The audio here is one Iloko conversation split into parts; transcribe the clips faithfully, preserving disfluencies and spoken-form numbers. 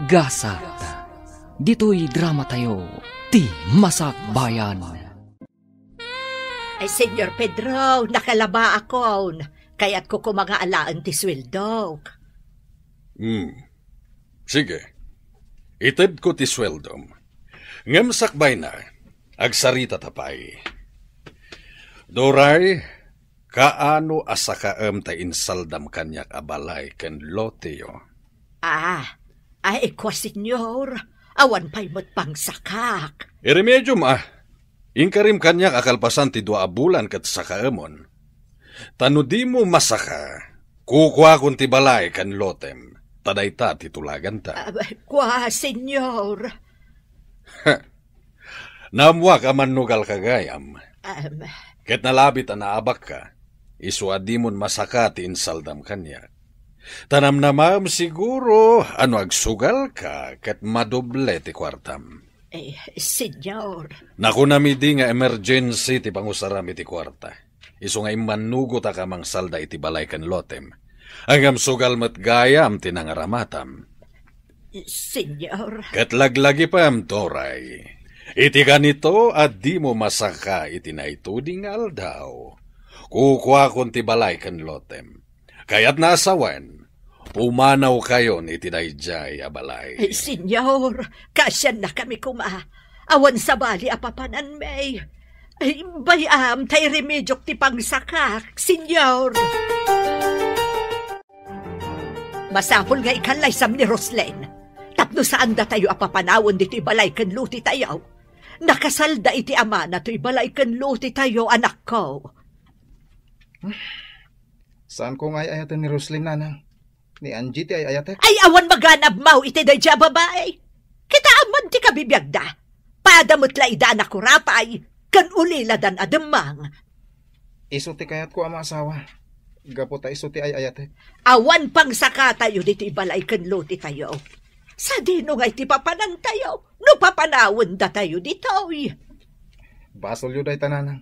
Gasat. Ditoy dramatayo, ti Masakbayan. Ay, Senyor Pedro, nakalabaakon. Kayatko koma nga alaen ti sueldok. Hmm. Sige. Itedko ti sueldom. Ngem sakbayna, agsaritata pay. Doray, kaano a sakaem ta insaldam kaniak a balay ken loteyo? Ah, ay, kua, Senyor, awan pay met pangsakak. Iremediom, ah. Inkarim kaniak a kalpasan ti dua a bulan ket sakaemon. Ta no dimo masaka, kukuakon ti balay ken lotem, ta dayta ti tulaganta. Ah, kua, Senyor. Naammoak a mannugalka gayam. Am. Ket nalabit a naabakka, isu a dimon masaka ti insaldam kaniak. Ta namnamaem siguro a no agsugalka ket madoble ti kuartam. Eh, Senyor. Nakunam idi nga emergency ti pangusaram iti kuarta. Isu nga immannugotak a mangsalda iti balay ken lotem. Ngem sugal met gayam ti nangaramatam. Senyor. Ket laglagipem, Doray. Iti kanito a dimo masaka iti naituding nga aldaw, kukuakon ti balay ken lotem. Kayatna a sawen, pumanawkayon iti daydiay a balay. Ay, Senyor, kaasiannakami koma. Awan sabali a papananmi. Ay, bay-am ta iremediok ti pangsakak, Senyor. Masapul nga ikallaysam ni Roslyn tapno saandatayo a papanawen ditoy balay ken lotetayo. Nakasalda iti amana toy balay ken lotetayo, anakko. Saanko nga ay-ayaten ni Roslyn, nanang. Ni Angie ti ay-ayatek. Ay, awan maganabmaw iti daydiay a babai. Kitaem man ti kabibiagda. Pada met la ida a nakurapay, ken uliladan a demmang. Isu ti kayatko a maasawa. Gapu ta isu ti ay-ayatek. Awan pangsakatayo ditoy balay ken lotetayo. Sadino ngay ti papanantayo no papanawendatayo ditoy? Basolyo dayta, nanang.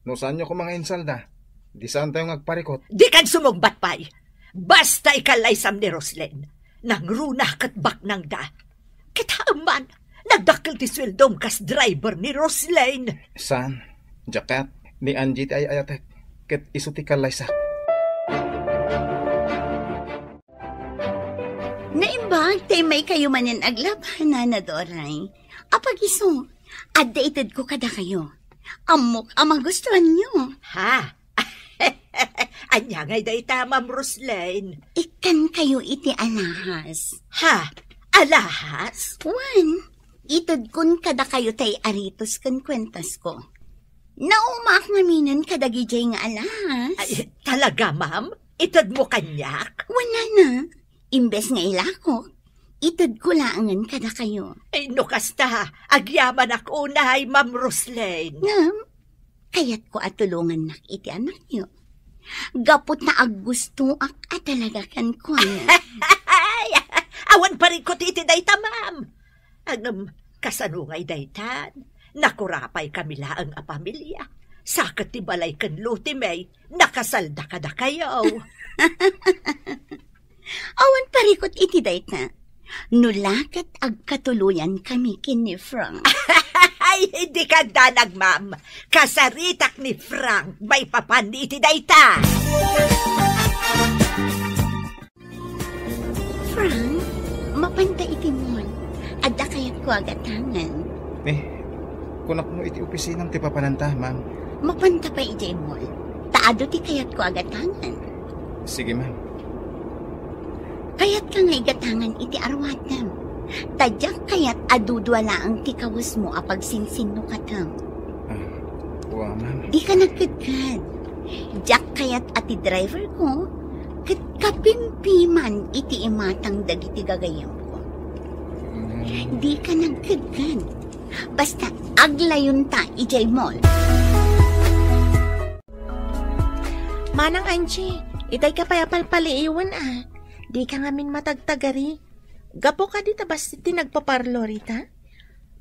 No saanyo koma nga insalda, di saantayo nga agparikot. Dikan sumungbat pay. Basta ikallaysam ni Roslyn. Nangruna ket baknangda. Kitaem man, nagdakkel ti sueldom kas driver ni Roslyn. Saan? Diak kayat. Ni Angie ti ay-ayatek. Ket isu ti kallaysak. Naimbag ta immaykayo manen aglaban, Nana Doray. Apag-isu, adda itedko kadakayo. Ammok a magustuanyo. Ha? Ania ngay dayta, Ma'am Roslyn? Ikkankayo iti alahas. Ha? Alahas? Wen, itedkon kadakayo tay aritos ken kuentasko. Naumaak ngaminen kadagidiay nga alahas. Ay, talaga, ma'am? Itedmo kaniak? Wen, nana. Imbes nga ilakok, itedko laengen kadakayo. Ay, no kasta, agyamanak unay, Ma'am Roslyn. Ngem, kayatko a tulongannak iti anakyo. Gapu ta aggustoak a talaga kenkuana. Ay, awan parikut iti dayta, ma'am. Ngem, kasano ngay daytan? Nakurapaykami laeng a pamilia. Sa ket ti balay ken lotemi, nakasalda kadakayo. Awan parikut iti dayta. No la ket agkatuloyankami ken ni Frank. Ay, dika agdanag, ma'am. Kasaritak ni Frank maipapan iti dayta. Frank, mapanta iti mall. Adda kayatko a gatangen. Eh, kunapno iti opisinam ti papananta, ma'am. Mapanta pay idiay mall. Ta adu ti kayatko a gatangen. Sige, ma'am. Kayatka nga igatangan iti aruatem. Ta diak kayat a dudua laeng ti kawesmo a pagsinsinnukatem. Ah, wa, ma'am. Dika nagkedked. Diak kayat a ti driverko ket kapimpiman iti imatang dagiti gagayyemko. Mm. Dika nagkedked. Basta aglayonta idiay mall. Manang Angie, itay ka pay a palpaliiwen a. Dika ngamin matagtagari. Gapu kadi ta bassit ti nagpaparlo rita?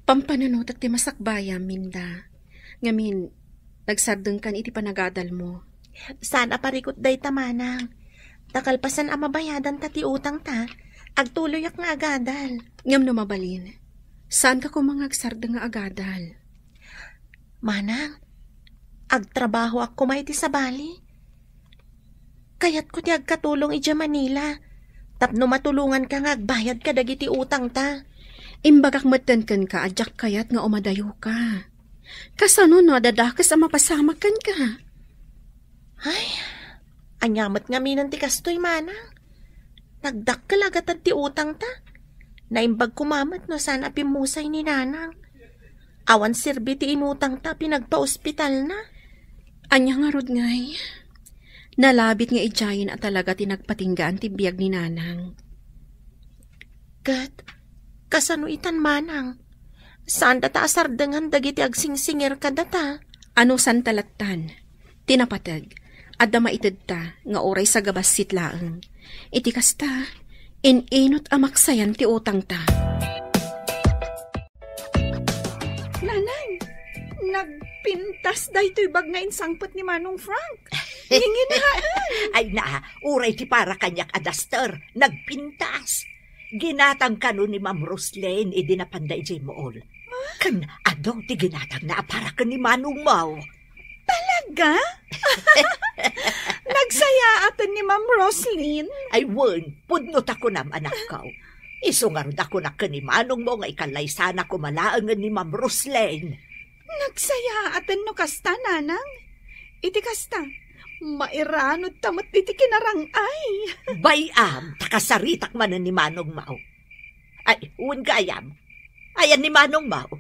Pampanunotek ti masakbayam, Minda. Ngamin, nagsardengkan iti panagadalmo. Saan a parikut dayta, manang. Ta kalpasan a mabayadanta ti utangta, Agtuloyak nga agadal. Ngem no mabalin, saanka koma nga agsardeng nga agadal. Manang, agtrabahoak koma iti sabali. Kayatko ti agkatulong idiay Manila tapno matulonganka nga agbayad kadagiti utangta. Imbagak metten kenka a diak kayat nga umadayoka. Kasano no adda dakes a mapasamak kenka? Ay, ania met ngamin ti kastoy, Manang? Nagdakkel a gatad ti utangta. Naimbag koma met no saan a pimmusay ni Nanang. Awan serbi ti inutangta a pinagpaospitalna. Ania ngarud ngay? Nalabit nga idiayen a talaga ti nagpatinggaan ti biag ni Nanang. Ket, kasano itan, Manang? Saandata a sardengan dagiti agsingsingir kadata? Anusanta lattan? Ti napateg, adda maitedta nga uray sagabassit laeng. Iti kasta, in-inut a maksayan ti utangta. Nanang, nagpintas daytoy bag nga insangpet ni Manong Frank. Nginginaen. Ay na, uray ti para kaniak a daster, nagpintas. Ginatang kano ni Ma'am Roslyn idi napanda idiay Mool. Ken adu ti ginatangna a para ken ni Manong Mao. Talaga? Nagsayaaten ni Ma'am Roslyn? Ay, wen, pudno ta kunam, anakko. Isu ngarud a kunak ken ni Manong Mao nga ikallaysanak koma laengen ni Ma'am Roslyn. Nagsayaaten no kasta, Nanang. Iti kasta, mairanod ta met iti kinarang-ay. Bay-am, ta kasaritak manen ni Manong Mao. Ay, wen gayam. Ayan ni Manong Mao.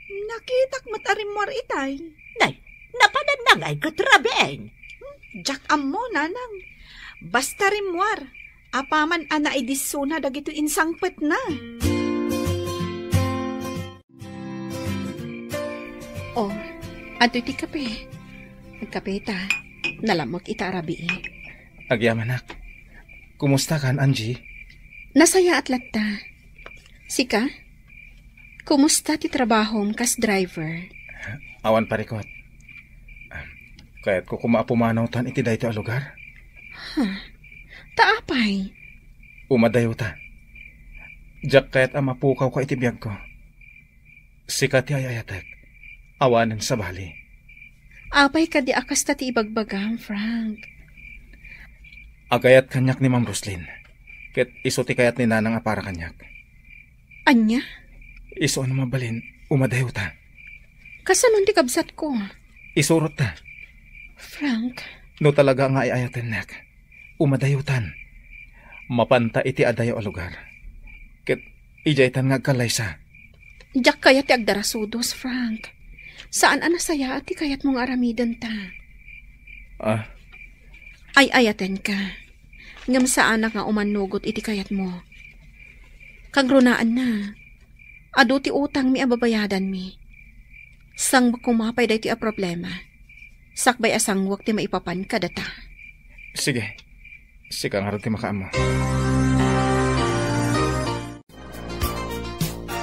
Nakitak met a rimmuar itay. Nay, napananna ngay ket rabiin. Hmm, diak ammo, Nanang. Basta rimmuar, apaman a naidissona dagitoy insangpetna. Oh, adtoy ti kape. Agkape ta. Nalamek ita a rabii. Agyamanak. Kumusta kan, Angie? Nasayaat latta. Sika? Kumusta ti trabahom kas driver? Awan parikot. Kayatko koma a pumanawtan iti daytoy a lugar. Huh. Ta apay? Umadayota. Diak kayat a mapukawka iti biagko. Sika ti ay-ayatek. Awanen sabali. Apay kadi a kasta ti ibagbagam, Frank? Agayat kaniak ni Ma'am Roslyn. Ket isu ti kayat ni Nanang a para kaniak. Ania? Isu a no mabalin, umadayota. Kasanon ti kabsatko? Isurotta. Frank. No talaga nga ay-ayatennak, umadayotan. Mapanta iti adayo a lugar. Ket idiaytan nga agkallaysa. Diak kayat ti agdarasudos, Frank. Saan a nasayaat ti kayatmo nga aramidenta. Ah. Ay-ayatenka. Ngem saanak nga umannugot iti kayatmo. Kagrunaanna, adu ti utangmi a babayadanmi. Sanguek koma pay daytoy a problema. Sakbay a sanguek ti maipapan kadata. Sige. Sika ngarud ti makaammo.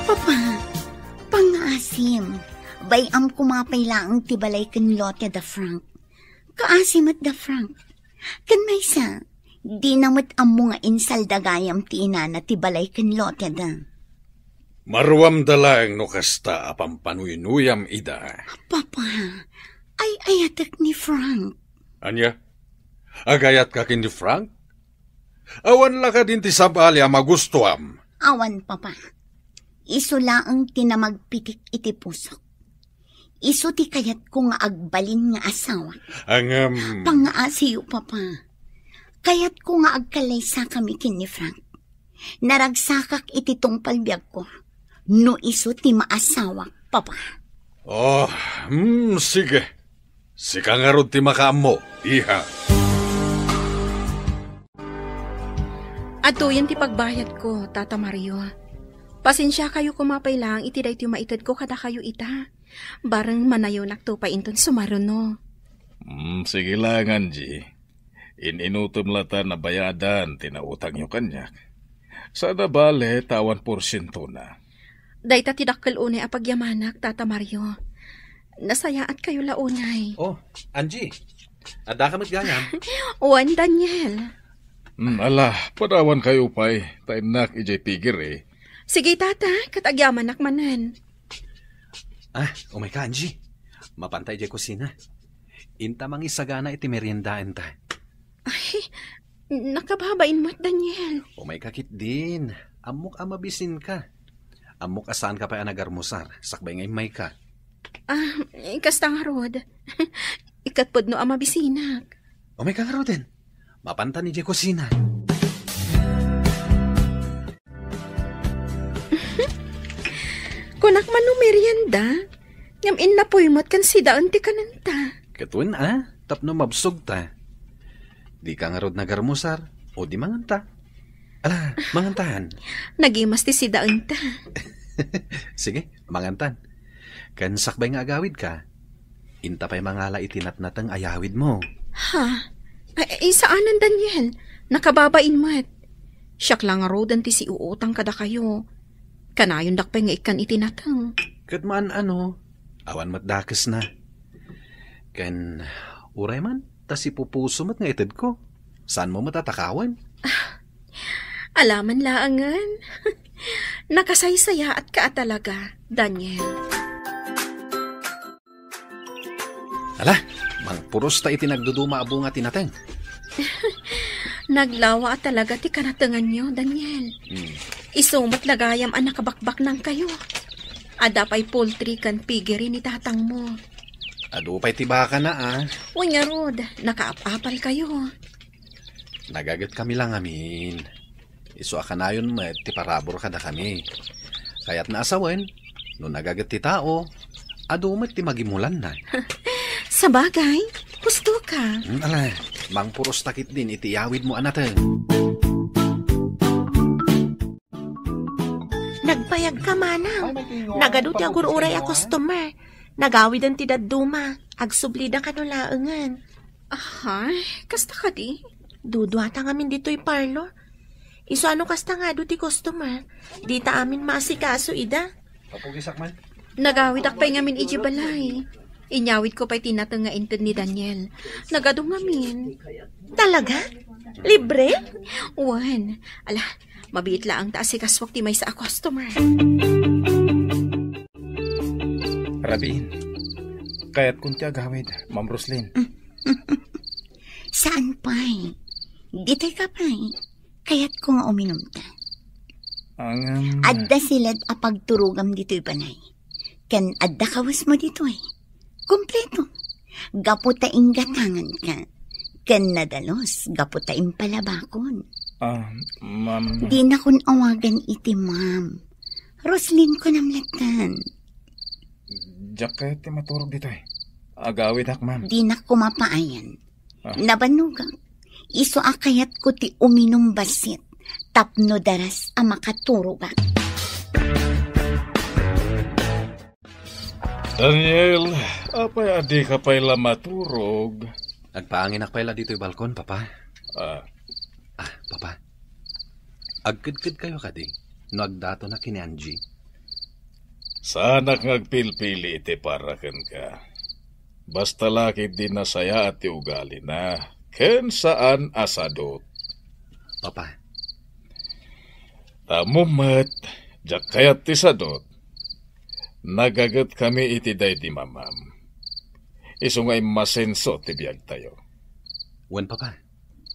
Papa, pangngaasim. Bay-am koma pay laeng ti balay ken lote da Frank. Kaasi met da Frank. Ken maysa, dina met ammo nga insalda gayam ti inana ti balay ken lote da. Maruamda laeng no kasta a pampanuynuyam ida. Papa, ay-ayatek ni Frank. Ania? Agayatka ken ni Frank? Awan la kadin ti sabali a magustuam? Awan, Papa. Isu laeng ti namagpitik iti pusok. Isu ti kayatko nga agbalin nga asawa. Ngem, pangngaasiyo, Papa. Kayatko nga agkallaysakami ken ni Frank. Naragsakak iti tungpal biagko no isu ti maasawak, Papa. Oh, hmm, sige. Sika ngarud ti makaammo, iha. Adtoyen ti pagbayadko, Tata Mario. Pasensiakayo koma pay laeng iti daytoy maitedko kadakayo ita. Bareng manayonakto pay inton sumaruno. Hmm, sige laeng, Angie. In-inutem latta a bayadan ti nautangyo kaniak. Saan a bale ta awan porsientona. Dayta ti dakkel unay a pagyamanak, Tata Mario. Nasayaatkayo la unay. Oh, Angie, addaka met gayam? Wen, Daniel. Hmm, ala, padawankayo pay, ta innak idiay pigiri. Sige, tata, ket agyamanak manen. Ah, umayka, Angie. Mapanta idiay kusina. Inta mangisagana iti meriendaenta. Ay, nakababain met, Daniel. Umayka ketdin. Ammok a mabisinka. Ammok a saanka pay a nagarmusar, sakbay nga immayka. Ah, kasta ngarud. Ikat pudno a mabisinak. Umayka ngaruden. Mapantan idiay kusina. Kunak man no merienda, ngem innapoy met ken sidaen ti kanenta. Ket wen a, tapno mabsogta. Dika ngarud nagarmusar, o di manganta. Ala, mangantan. Nagimas ti sidaenta. Sige, mangantan. Ken sakbay nga agawidka, inta pay mangala iti natnateng a yawidmo. Ha? Ay, ay, saanen, Daniel. Nakababain met. Siak la ngaruden ti siuutang kadakayo. Kanayondak pay nga ikkan iti nateng. Ket maan-ano, awan met dakesna. Ken uray man, ta sipupuso met nga itedko. Saanmo met a takawen? Alaman laengen. Nakasaysayaatka a talaga, Daniel. Ala, mangpuros ta iti nagduduma a bunga ti nateng. Naglawa a talaga ti kanatenganyo, Daniel. Hmm. Isu met la gayam a nakabakbaknangkayo. Adda pay poultry ken piggery ni tatangmo. Adu pay ti bakana, a. Wen ngarud, nakaap-apalkayo. Nagagetkami la ngamin. Isu a kanayon met ti parabur kadakami. Kayatna a sawen, no nagaget ti tao, adu met ti magimulanna. Sabagay, husto ka. Hmm, ala, mangpuros ta ketdin iti yawidmo a nateng. Nagbayagka, manang. Nagadu ti agur-uray a customer. Nagawiden ti dadduma. Agsublida kano laengen. Aha, kasta kadi? Duduata ngamin ditoy parlor. Isu a no kasta nga adu ti customer, dita amin maasikaso ida. Papugisak man. Nagawidak pay ngamin idiay balay. Inyawidko pay ti nateng nga inted ni Daniel. Nagadu ngamin. Talaga? Libre? Wen. Ala, mabiit laeng ta asikasuak ti maysa a customer. Rabiin, kayatkon ti agawid, Ma'am Roslyn. Saan pay? Ditoy ka pay. Kayatko nga uminumta. Ngem adda silad a pagturogam ditoy balay. Ken adda kawesmo ditoy. Kompleto. Gapu ta inggatanganka. Ken nadalus gapu ta impalabakon. Ah, ma'am. Dinakon awagan iti ma'am. Roslyn ko namlatan. Diak kayat ti maturog ditoy. Agawidak, ma'am. Dinak kumapaayan. Ah. Nabannogak. Isu a kayatko ti uminum bassit tapno daras a makaturogak. Daniel, apay a dika pay la maturog? Agpaanginak pay la ditoy balkon, Papa. Ah. Ah, Papa. Agkedkedkayo kadi no agdatona ken ni Angie? Saanak nga agpilpili iti para kenka. Basta la ketdi nasayaat ti ugalina, ken saan a sadut. Papa. Ammom met, diak kayat ti sadut. Nagagetkami iti daydi mamam. Isu nga immasenso ti biagtayo. Wen, Papa.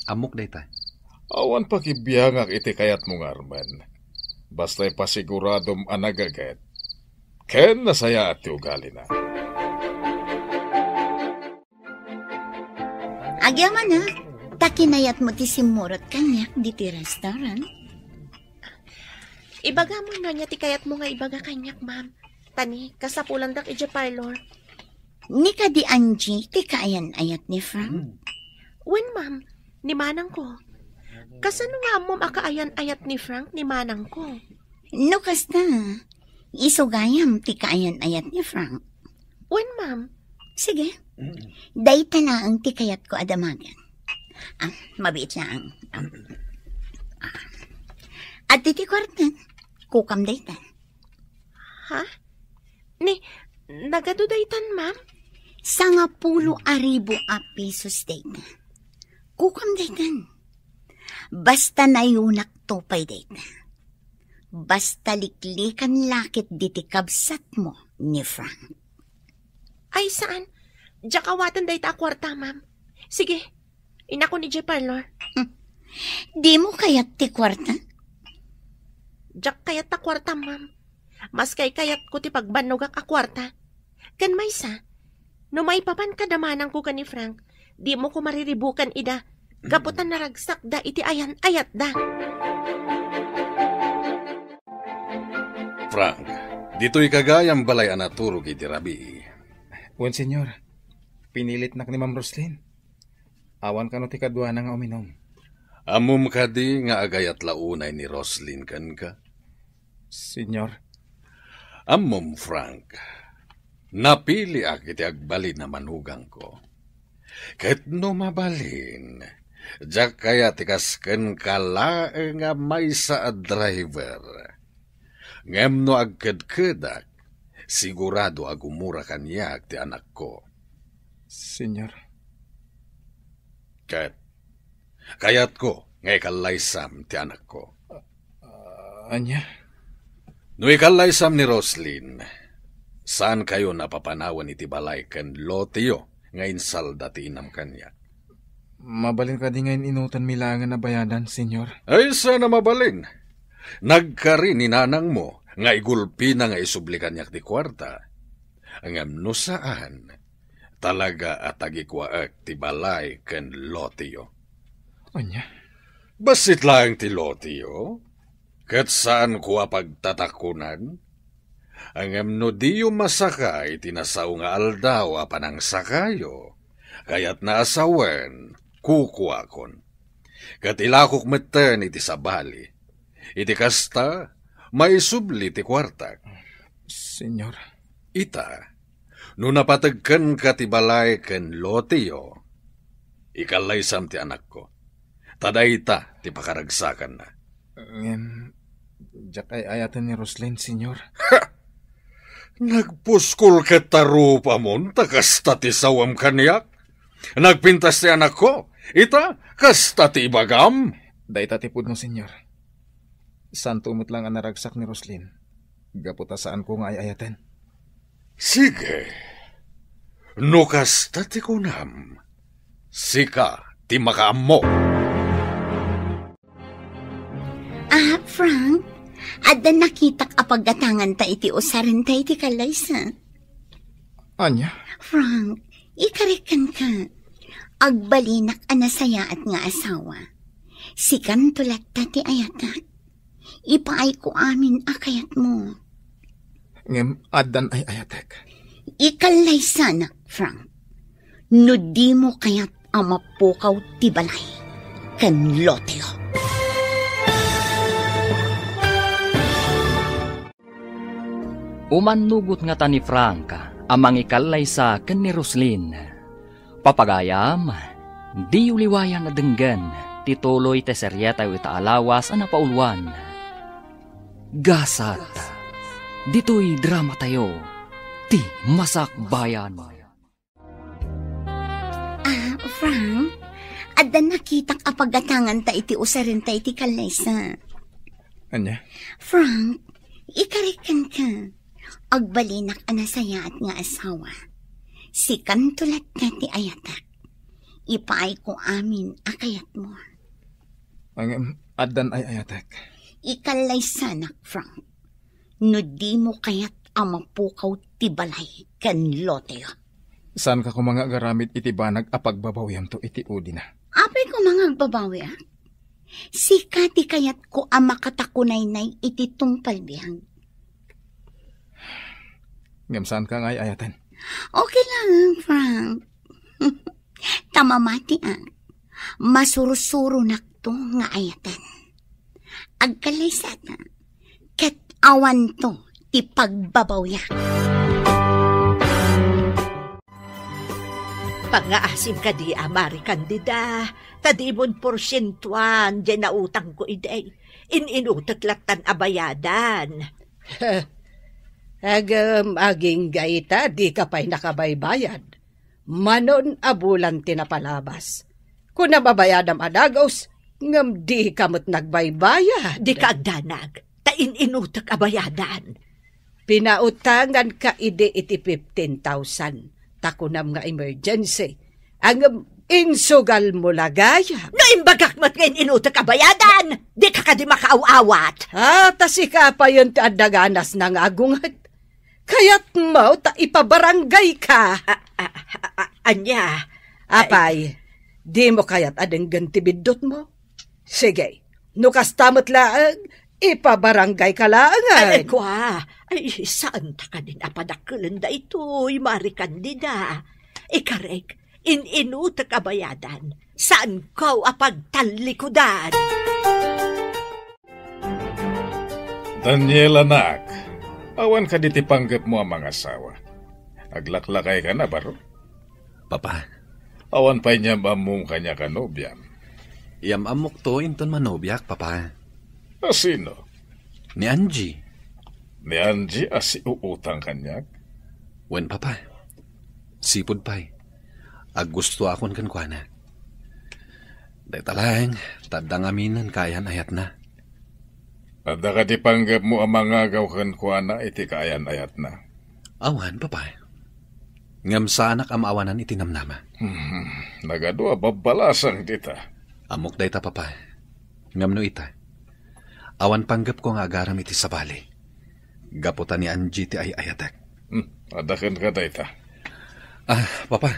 Ammok dayta. Awan pakibiangak iti kayatmo nga armen. Basta ipasiguradom a nagaget ken nasayaat ti ugalina. Agyamanak, ta kinayatmo ti simmurot kaniak ditoy restaurant. Ibagam no ania ti kayatmo nga ibaga kaniak, ma'am. Ta ni, kasapulandak idiay parlor. Ni kadi Angie ti kaayan-ayat ni Frank? Wen, ma'am. Ni manangko. Kasano nga ammom a kaayan-ayat ni Frank ni manangko? No kasta, isu gayam ti kaayan-ayat ni Frank. Wen, ma'am. Sige. Dayta laeng ti kayatko a damagen. Ah, mabiit laeng. Ah. Ah. Adda ti kuarta. Kukam dayta. Ha? Ni, nagadu daytan, ma'am? Sangapulo a ribu a pesos dayta. Kukam daytan. Basta nayonakto pay dayta. Basta liklikan la ketdi ti kabsatmo ni Frank. Ay, saan. Diak awaten dayta a kuarta, ma'am. Sige, inakon idiay parlor. Hmm. Dimo kayat ti kuarta? Diak kayat ta kuarta, ma'am. Mas kaykayatko ti pagbannogak a kuarta. Ken maysa, no maipapan kadamananko ken ni Frank, dimo ko mariribukan ida, gapu ta naragsakda iti ayan-ayatda. Frank, ditoy ka gayam balay a naturog iti rabii. Wen, senyor. Pinilitnak ni Ma'am Roslyn. Awan kano ti kaduana nga uminum. Ammom kadi nga agayat la unay ni Roslyn kenka? Senyor. Ammom, Frank, napiliak iti agbalin a manugangko. Ket no mabalin, diak kayat ti kas kenka laeng a maysa a driver. Ngem no agkedkedak, sigurado a gumura kaniak ti anakko. Senyor. Ket kayatko nga ikallaysam ti anakko. Ah, ania? No ikallaysam ni Roslyn, saankayon a papanawen iti balay ken loteyo nga insalda ti inam kaniak. Mabalin kadi nga in-inutanmi laengen a bayadan, senyor? Ay, saan a mabalin. Nagkari ni nanangmo nga igulpina nga isubli kaniak ti kuarta. Ngem no saan, talaga a tagikuaek ti balay ken loteyo. Ania? Bassit laeng ti loteyo, ket saanko a pagtatakunan. Ngem no diyo masaka iti nasao nga aldaw a panangsakayo, kayatna a sawen, kukuakon. Ket ilakok metten iti sabali. Iti kasta, maisubli ti kuartak. Senyor. Ita, no napateg kenka ti balay ken loteyo, ikallaysam ti anakko. Ta dayta ti pakaragsakanna. Ngem, diak ay-ayaten ni Roslyn, senyor. Ha! Nagpuskol ket tarupamon ta kasta ti sawem kaniak? Nagpintas ti anakko, ita, kasta ti ibagam? Dayta ti pudno, senyor. Saanto met lang a naragsak ni Roslyn, gapu ta saanko nga ay-ayaten. Sige. No kasta ti kunam, sika ti makaammo. Ah, Frank, adda nakitak a paggatanganta iti usarenta iti kallaysa. Ania? Frank, ikarik kenka. Agbalinak a nasayaat nga asawa. Sikanto latta ti ayatak. Ipaayko amin a kayatmo. Ngem addan ay-ayatek. Ikallaysanak, Frank. No dimo kayat a mapukaw ti balay ken loteyo. Umannugot ngata ni Frank a mangikallaysa ken ni Roslyn. Papagayam, diyo liwayan a denggen ti tuloy ti serietayo ita a lawas a napauluan. Gasat, ditoy dramatayo, ti Masakbayan. Ah, Frank, adda nakitak a paggatanganta iti usarenta iti kallaysa. Ania? Frank, ikarik kenka. Agbalinak a nasayaat nga asawa. Sikanto latta ti ayatak. Ipaayko amin a kayatmo. Ngem addan ay-ayatek. Ikallaysanak, Frank. No dimo kayat a mapukaw ti balay ken loteyo. Saanka koma nga agaramid iti banag a pagbabawiamto iti udina? Apay koma nga agbabawiak? Sika ti kayatko a makatakunaynay iti tungpal biag. Ngem saanka nga ay-ayaten? Okay lang, Frank. Ta mamatiak, masursuronakto nga ayaten. Agkallaysata, ket awanto ti pagbabawiak. Pangngaasim kadi a Mari Candida, ta dimon porsientuan diay nautangko idi. In-inutek lattan a bayadan. Agem, agingga ita, dika pay nakabaybayad. Manon a bulan ti napalabas. Kunam a bayadam a dagus, Ngem dika met nagbaybayad. Dika agdanag, ta in-inutek a bayadan. Pinautanganka idi iti fifteen thousand, ta kunam nga emergency. Ngem insugalmo la gayam. No imbagak met nga in-inutek a bayadan, dika kadi makaaw-awat. Ah, ta sika payen ti adda ganasna nga agunget. Kayatmo ta ipabaranggayka. A, a, a, a, ania? Apay, dimo kayat a denggen ti biddutmo? Sige, no kasta met laeng, ipabaranggayka laengen. Ay, kua. Ay, saanta kadin a padakkelen daytoy, Mari Candida. Ikarek, in-inutek a bayadan, saanko a pagtallikudan. Daniel, anak, awan kadi ti panggepmo a mangasawa? Aglaklakayka na, baro? Papa. Awan pay ni am-ammom kaniak a nobiam? Iyam-ammokto inton manobiak, Papa. A sino? Ni Angie. Ni Angie a siuutang kaniak? Wen, Papa. Sipud pay, aggustoakon kenkuana. Dayta laeng, ta adda ngaminen kaayan-ayatna. Adda kadi panggepmo a mangagaw kenkuana iti kaayan-ayatna? Awan, Papa. Ngem saanak a maawanan iti namnama. Hmm, nagadu a babbalasang dita. Ammok dayta, Papa. Ngem no ita, awan panggepko nga agaram iti sabali. Gapu ta ni Angie ti ay-ayatek. Hmm, adda kenka dayta. Ah, Papa.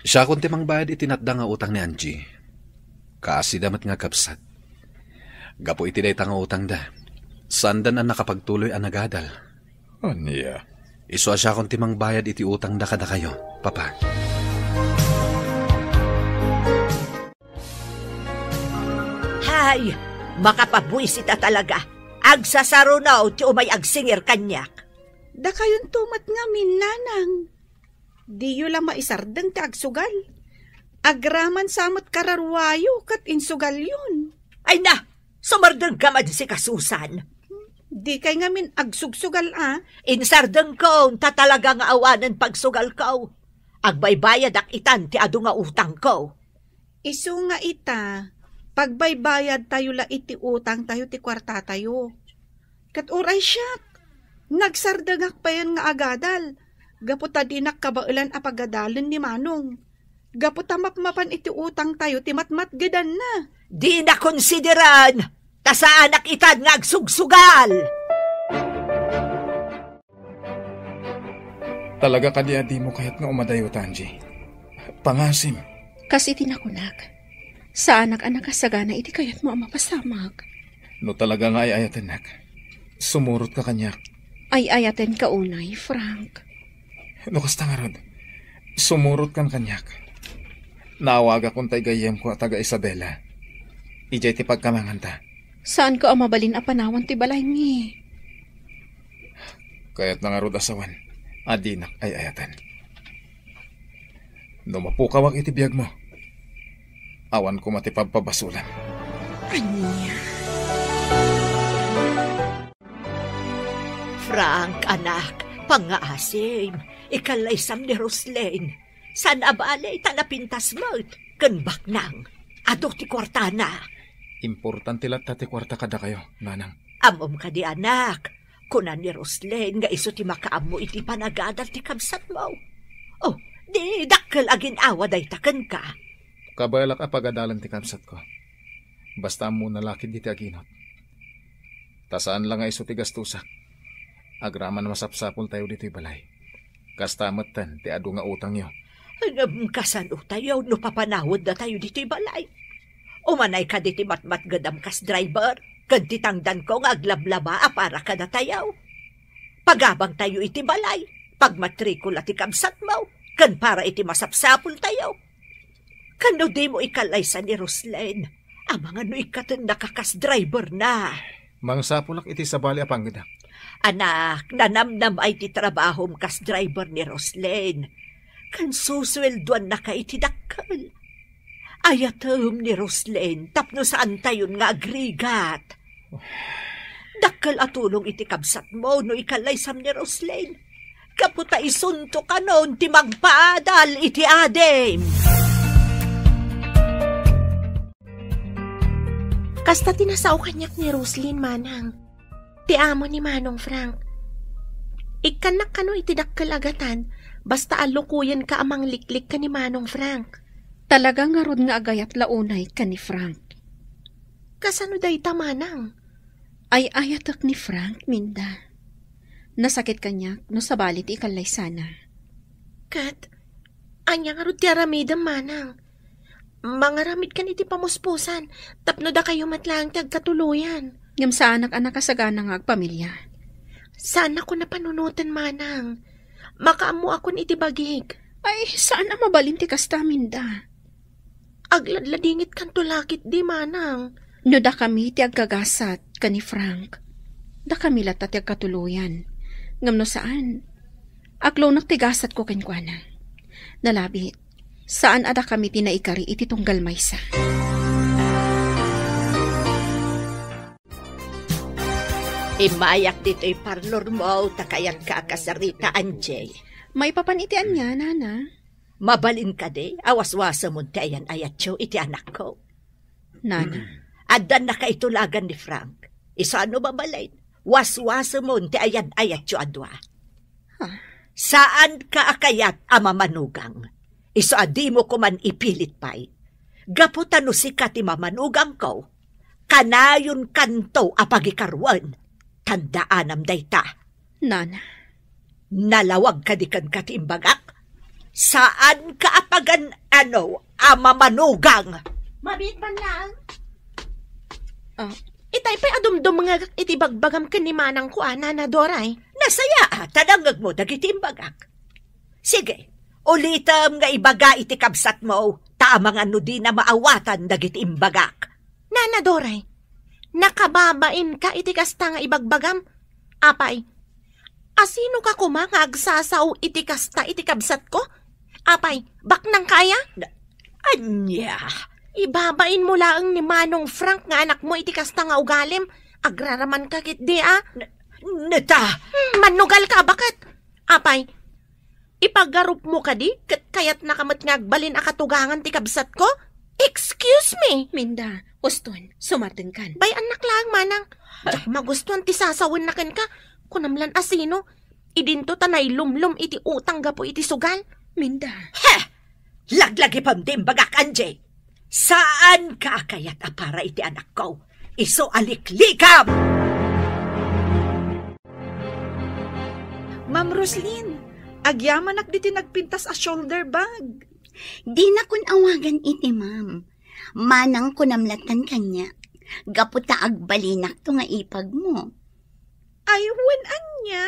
Siakon ti mangbayad iti natda nga utang ni Angie. Kaasida met nga kabsat. Gapu iti dayta nga utangda, saandan a nakapagtuloy a nagadal. Ania? Isu a siakon ti mangbayad iti utangda kadakayo, Papa. Hay, makapabuisit a talaga. Agsasaruno ti umay agsingir kaniak. Dakayonto met ngamin, nanang. Diyo la maisardeng ti agsugal. Agraman sa met kararuayo ket insugalyon. Ay na, sumardengka man sika, Susan. Dikay ngamin agsugsugal a. Insardengko, ta talaga nga awanen pagsugalko. Agbaybayadak itan ti adu nga utangko. Isu nga ita, pagbaybayadtayo la iti utangtayo ti kuartatayo. Ket uray siak, nagsardengak payen nga agadal, gapu ta dinak kabaelan a pagadalen ni Manong. Gapu ta mapmapan iti utangtayo ti matmatgedanna. Dina konsideran, ta saanak itan nga agsugsugal. Talaga kadi a dimo kayat nga umadayo, Angie? Pangasim. Kas iti nakunak, saanak a nakasagana iti kayatmo a mapasamak. No talaga nga ay-ayatennak, sumurotka kaniak. Ay-ayatenka unay, Frank. No kasta ngarud, sumurotkan kaniak. Naawagakon tay gayyemko a taga Isabela. Idiay ti pagkamanganta. Saanko a mabalin a panawan ti balaymi. Kayatna ngarud a sawen a dinak ay-ayaten. No mapukawak iti biagmo, awan koma ti pabpabasulam. Ania? Frank, anak, pangngaasim, ikallaysam ni Roslyn. Saan a bale ta napintas met ken baknang. Adu ti kuartana. Importante latta ti kuarta kadakayo, nanang. Ammom kadi, anak, kuna ni Roslyn nga isu ti makaammo iti panagadal ti kabsatmo. Oh, di dakkel a gin-awa dayta kenka. Kabaelak a pagadalen ti kabsatko. Basta ammona la ketdi ti aginot. Ta saan la nga isu ti gastosak. Agraman masapsapultayo ditoy balay. Kasta metten ti adu nga utangyo. Ngem kasanotayo no papanawaddatayo ditoy balay? Umanay kadi ti matmatgedam kas driver, ken ti tangdanko nga aglablaba a para kadatayo. Pagabangtayo iti balay, pagmatrikula ti kabsatmo, ken para iti masapsapultayo. Ken no dimo ikallaysa ni Roslyn, amangan no ikkatennaka kas driver na. Mangsapulak iti sabali a pangedak. Anak, nanamnamay ti trabahom kas driver ni Roslyn. Ken susueldoannaka iti dakkel. Ayatem ni Roslyn tapno saantayon nga agrigat. Dakkel a tulong iti kabsatmo no ikallaysam ni Roslyn. Gapu ta isunto kanon ti mangpaadal iti adim. Basta ti nasao kaniak ni Roslyn, manang. Ti amo ni Manong Frank. Ikkannak kano iti dakkel a gatad, basta a lukoyenka a mangliklik ken ni Manong Frank. Talaga ngarud nga agayat la unay ken ni Frank. Kasano dayta, manang? Ay-ayatek ni Frank, Minda. Nasakit kaniak no sabali ti ikallaysana. Ket, ania ngarud ti aramidem, manang? Mangaramidkan iti pamuspusan, tapno dakayo met laeng ti agkatuloyan. Ngem saanak a nakasagana nga agpamilia. Saanakon a panunoten, manang. Makaammoakon iti bagik. Ay, saan a mabalin ti kasta, Minda. Agladladingitkanto la ketdi, manang. No dakami ti agkagasat ken ni Frank, dakami latta ti agkatuloyan. Ngem no saan, aklonak ti gasatko kenkuana. Nalabit, saan a dakami ti naikari iti tunggal maysa. Immayak ditoy parlor mo, ta kayatka a kasarita, Angie. Maipapan iti ania, nana? Mabalin kadi a waswasemon ti ayan-ayatyo iti anakko? Nana. Addan nakaitulagan ni Frank. Isu a no mabalin, waswasemon ti ayan-ayatyo a dua. Ha? Saanka a kayat a mamanugang. Isu a dimo koman ipilit pay. Gapu ta no sika ti mamanugangko, kanayonkanto a pagikaruen. Tandaanam dayta. Nana. Nalawag kadi kenka ti imbagak? Saanka a pagan-ano a mamanugang? Mabiit man laeng. Ah. Itay pay a dumdumngegak iti bagbagam ken ni manangko a, Nana Doray. Nasayaat a nangngegmo dagiti imbagak. Sige, ulitem nga ibaga iti kabsatmo, ta amangan no dina maawatan dagiti imbagak. Nana Doray, nakababainka iti kasta nga ibagbagam? Apay, asinoka koma nga agsasao iti kasta iti kabsatko? Apay, baknangka aya? Na-, ania? Ibabainmo laeng ni Manong Frank nga anakmo iti kasta nga ugalim. Agraramanka ketdi a. N-, neta! Hmm, mannugalka a baket. Apay, ipagarupmo kadi ket kayatnaka met nga agbalin a katugangan ti kabsatko? Excuse me! Minda, uston, sumartengkan. Bay-annak laeng, manang. Diak magustuan ti sasawenna kenka. Kunam lan a sino. Idinto ta nailumlom iti utang gapu iti sugal. Minda. Heh! Laglagipem ti imbagak, Angie. Saanka a kayat a para iti anakko. Isu a liklikam! Ma'am Roslyn, agyamanak ditoy nagpintas a shoulder bag. Dinakon awagan iti ma'am. Manang kunam lattan kaniak. Gapu ta agbalinakto nga ipagmo. Ay, wen ania?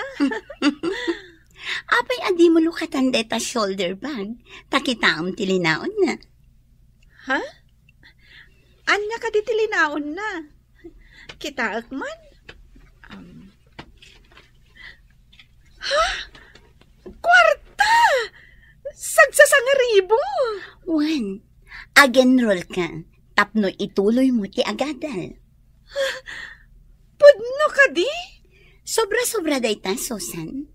Apay a dimo lukatan deta shoulder bag, ta kitaem ti linaonna. Ha? Ania kadi ti linaonna? Kitaek man. Um, ha? Kuarta! Sagsasangaribu! Wen, ag-enroll ka tapno ituloy mo ti agadal. Pudno kadi? Sobra-sobra dayta, Susan.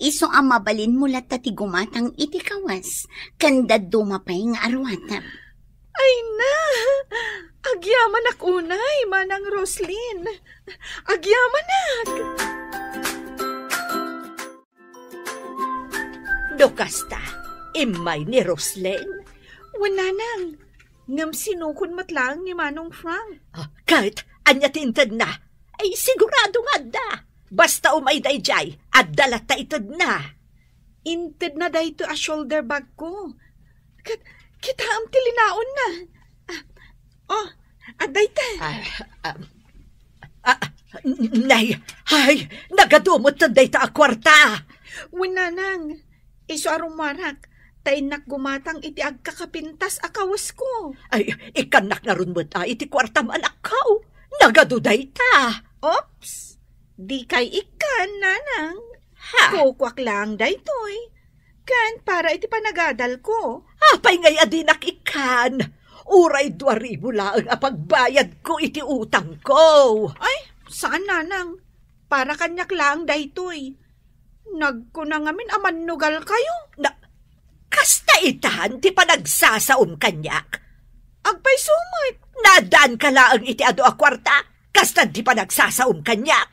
Isu a mabalinmo latta ti gumatang iti kawas, ken dadduma pay nga aruatam. Ay na! Agyamanak unay, Manang Roslyn. Agyamanak! No kasta, immay ni Roslyn? Wen, nanang. Ngem sinukon met laeng ni Manong Frank. Ah, ket ania ti intedna? Ay, sigurado nga adda. Basta umay daydiay, adda latta itedna. Intedna daytoy a shoulder bag ko. Ket, kitaem ti linaonna. Ah, oh, adda ita. Ah, ah, ah, nay, ay, nagadu met dayta a kuarta. Wen, nanang, isu a rummuarak, ta innak gumatang iti agkakapintas a kawasko. Ay, ikkannak ngarud met a iti kuartam, anakko. Nagadu dayta. Oops! Dikay ikkan, nanang. Ha? Kukuak laeng daytoy. Ken para iti panagadalko. Apay ngay a dinak ikkan? Uray dua ribu laeng a pagbayadko iti utangko. Ay, saan, nanang. Para kaniak laeng daytoy. Nagkuna ngamin a mannugalkayo. Na, kasta itan ti panagsasaom kaniak. Agpayso met? Naaddaanka laeng iti adu a kuarta, kasla di panagsasaom kaniak.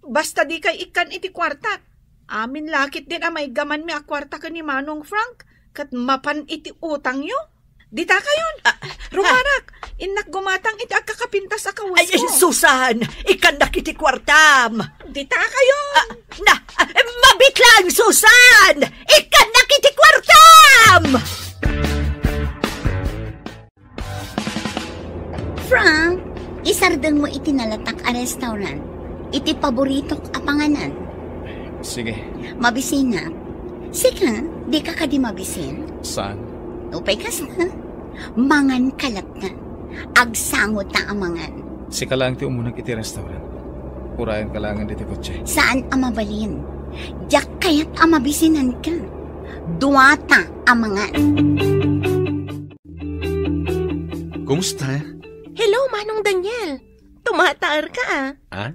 Basta dikay ikkan iti kuartak. Amin la ketdin a maiggamanmi a kuarta ken ni Manong Frank, ket mapan iti utangyo. Dita kayon. Ah, rumarak, innak gumatang iti agkakapintas a kawes. Ay, ay, Susan, ikkannak iti kuartam. Dita kayon. Ah, na, ah, mabit lang, Susan! Ikkannak iti kuartam! Frank, isardeng mo iti nalatak a restaurant. Iti paboritok a panganan. Sige. Mabisinak. Sika, dika kadi mabisin? Saan? Upay kasta. Mangan ka latta. Agsango ta a mangan. Sika lang ti umuneg iti restaurant. Urayan ka lang diti kotse. Saan a mabalin? Diak kayat a mabisinanka. Duata a mangan. Kumusta? Hello, Manong Daniel. Tumataer ka, ah. Ah?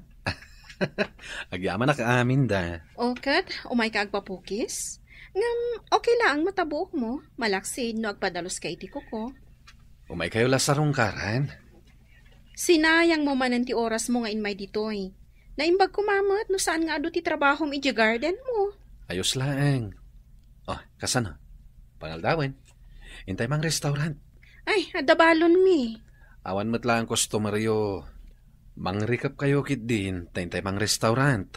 Agyamanak amin da. O, ket, umay ka agpapukis? Ngem, okay laeng matabuok mo, malaksid no agpadalus ka iti kuko. Umay kayo la sarungkaran. Sinayang mo manen ti oras mo nga inmay ditoy. Naimbag koma met no saan nga adu ti trabahom idiay garden mo. Ayos laeng. Oh, kasano? Pangaldawen. Intay mang restaurant. Ay, adda balon mi. Awan met laeng customer yo. Mangrikep kayo ketdin, ta intay mang restaurant.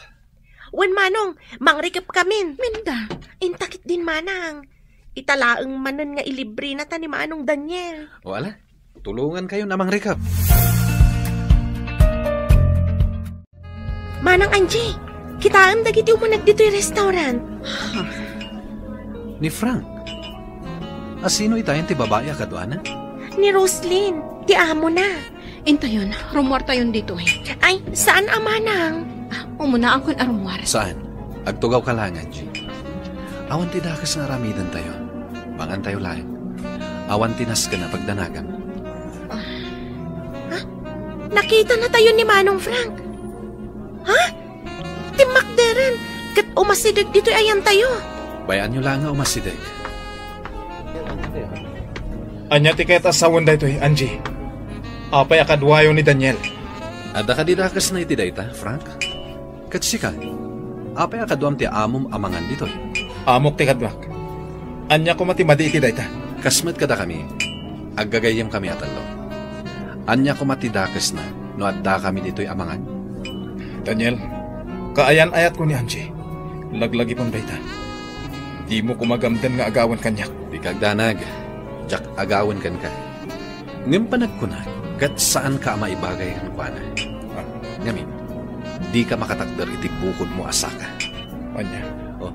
Wen, Manong, mangrikep kamin. Minda. Inta ketdin, Manang. Ita laeng manen nga ilibrena ta ni Manong Daniel. O ala, tulongan kayo a mangrikep. Manang Angie, kitaem dagiti umuneg ditoy restaurant. Ni Frank? A sino itayen ti babai a kaduana? Ni Roslyn, ti amona. Intayon, rummuartayon ditoy. Ay, saan a manang? Ah, umuna akon a rummuar. Saan? Agtugaw ka lang, Angie. Awan ti dakes nga aramidentayo. Mangantayo laeng. Awan ti nasken a pagdanagam. Ah. Ha? Nakitanatayo ni Manong Frank? Ha? Timmakderen, ket umasideg ditoy ayantayo. Bay-anyo laeng nga umasideg. Ania ti kayat a sawen daytoy, Angie? Apay a kaduayo ni Daniel? Adda kadi dakesna iti dayta, Frank? Ket sika, apay a kaduam ti amom a mangan ditoy? Amok ti kaduak. Ania koma ti madi iti dayta? Kas met kadakami, aggagayyemkami a tallo. Ania koma ti dakesna no addakami ditoy a mangan? Daniel, kaayan-ayatko ni Angie. Laglagipem dayta. Dimo koma gamden nga agawen kaniak. Dika agdanag. Diak agawen kenka. Ngem panagkunak, ket saanka a maibagay kenkuana. Ah. Ngamin, dika makatakder iti bukodmo a saka. Ania? Oh,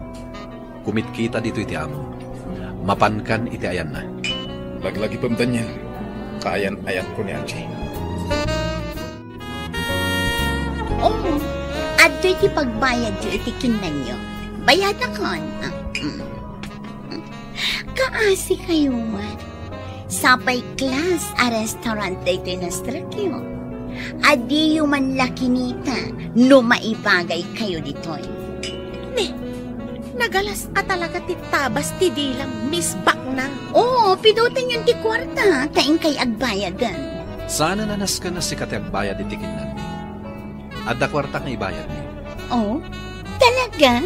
kumitkita ditoy ti amo. Mapankan iti ayanna. Laglagipem, Daniel. Kaayan-ayatko ni Angie. Oh, adtoy ti pagbayadyo iti kinnanyo. Bayadakon. Ah, mm. Kaasi kayo man. Sapay class a restaurant daytoy nastrekyo. Adiyo man la kinita no maibagay kayo ditoy. Ne, nagalas a talaga ti tabas ti dilam, Miss Baknang. Oo, pidutenyon ti kuarta, ta inkay agbayaden. Saan a nasken a sika ti agbayad iti kinnanmi? Adda kuartak nga ibayadmi. Oh, talaga?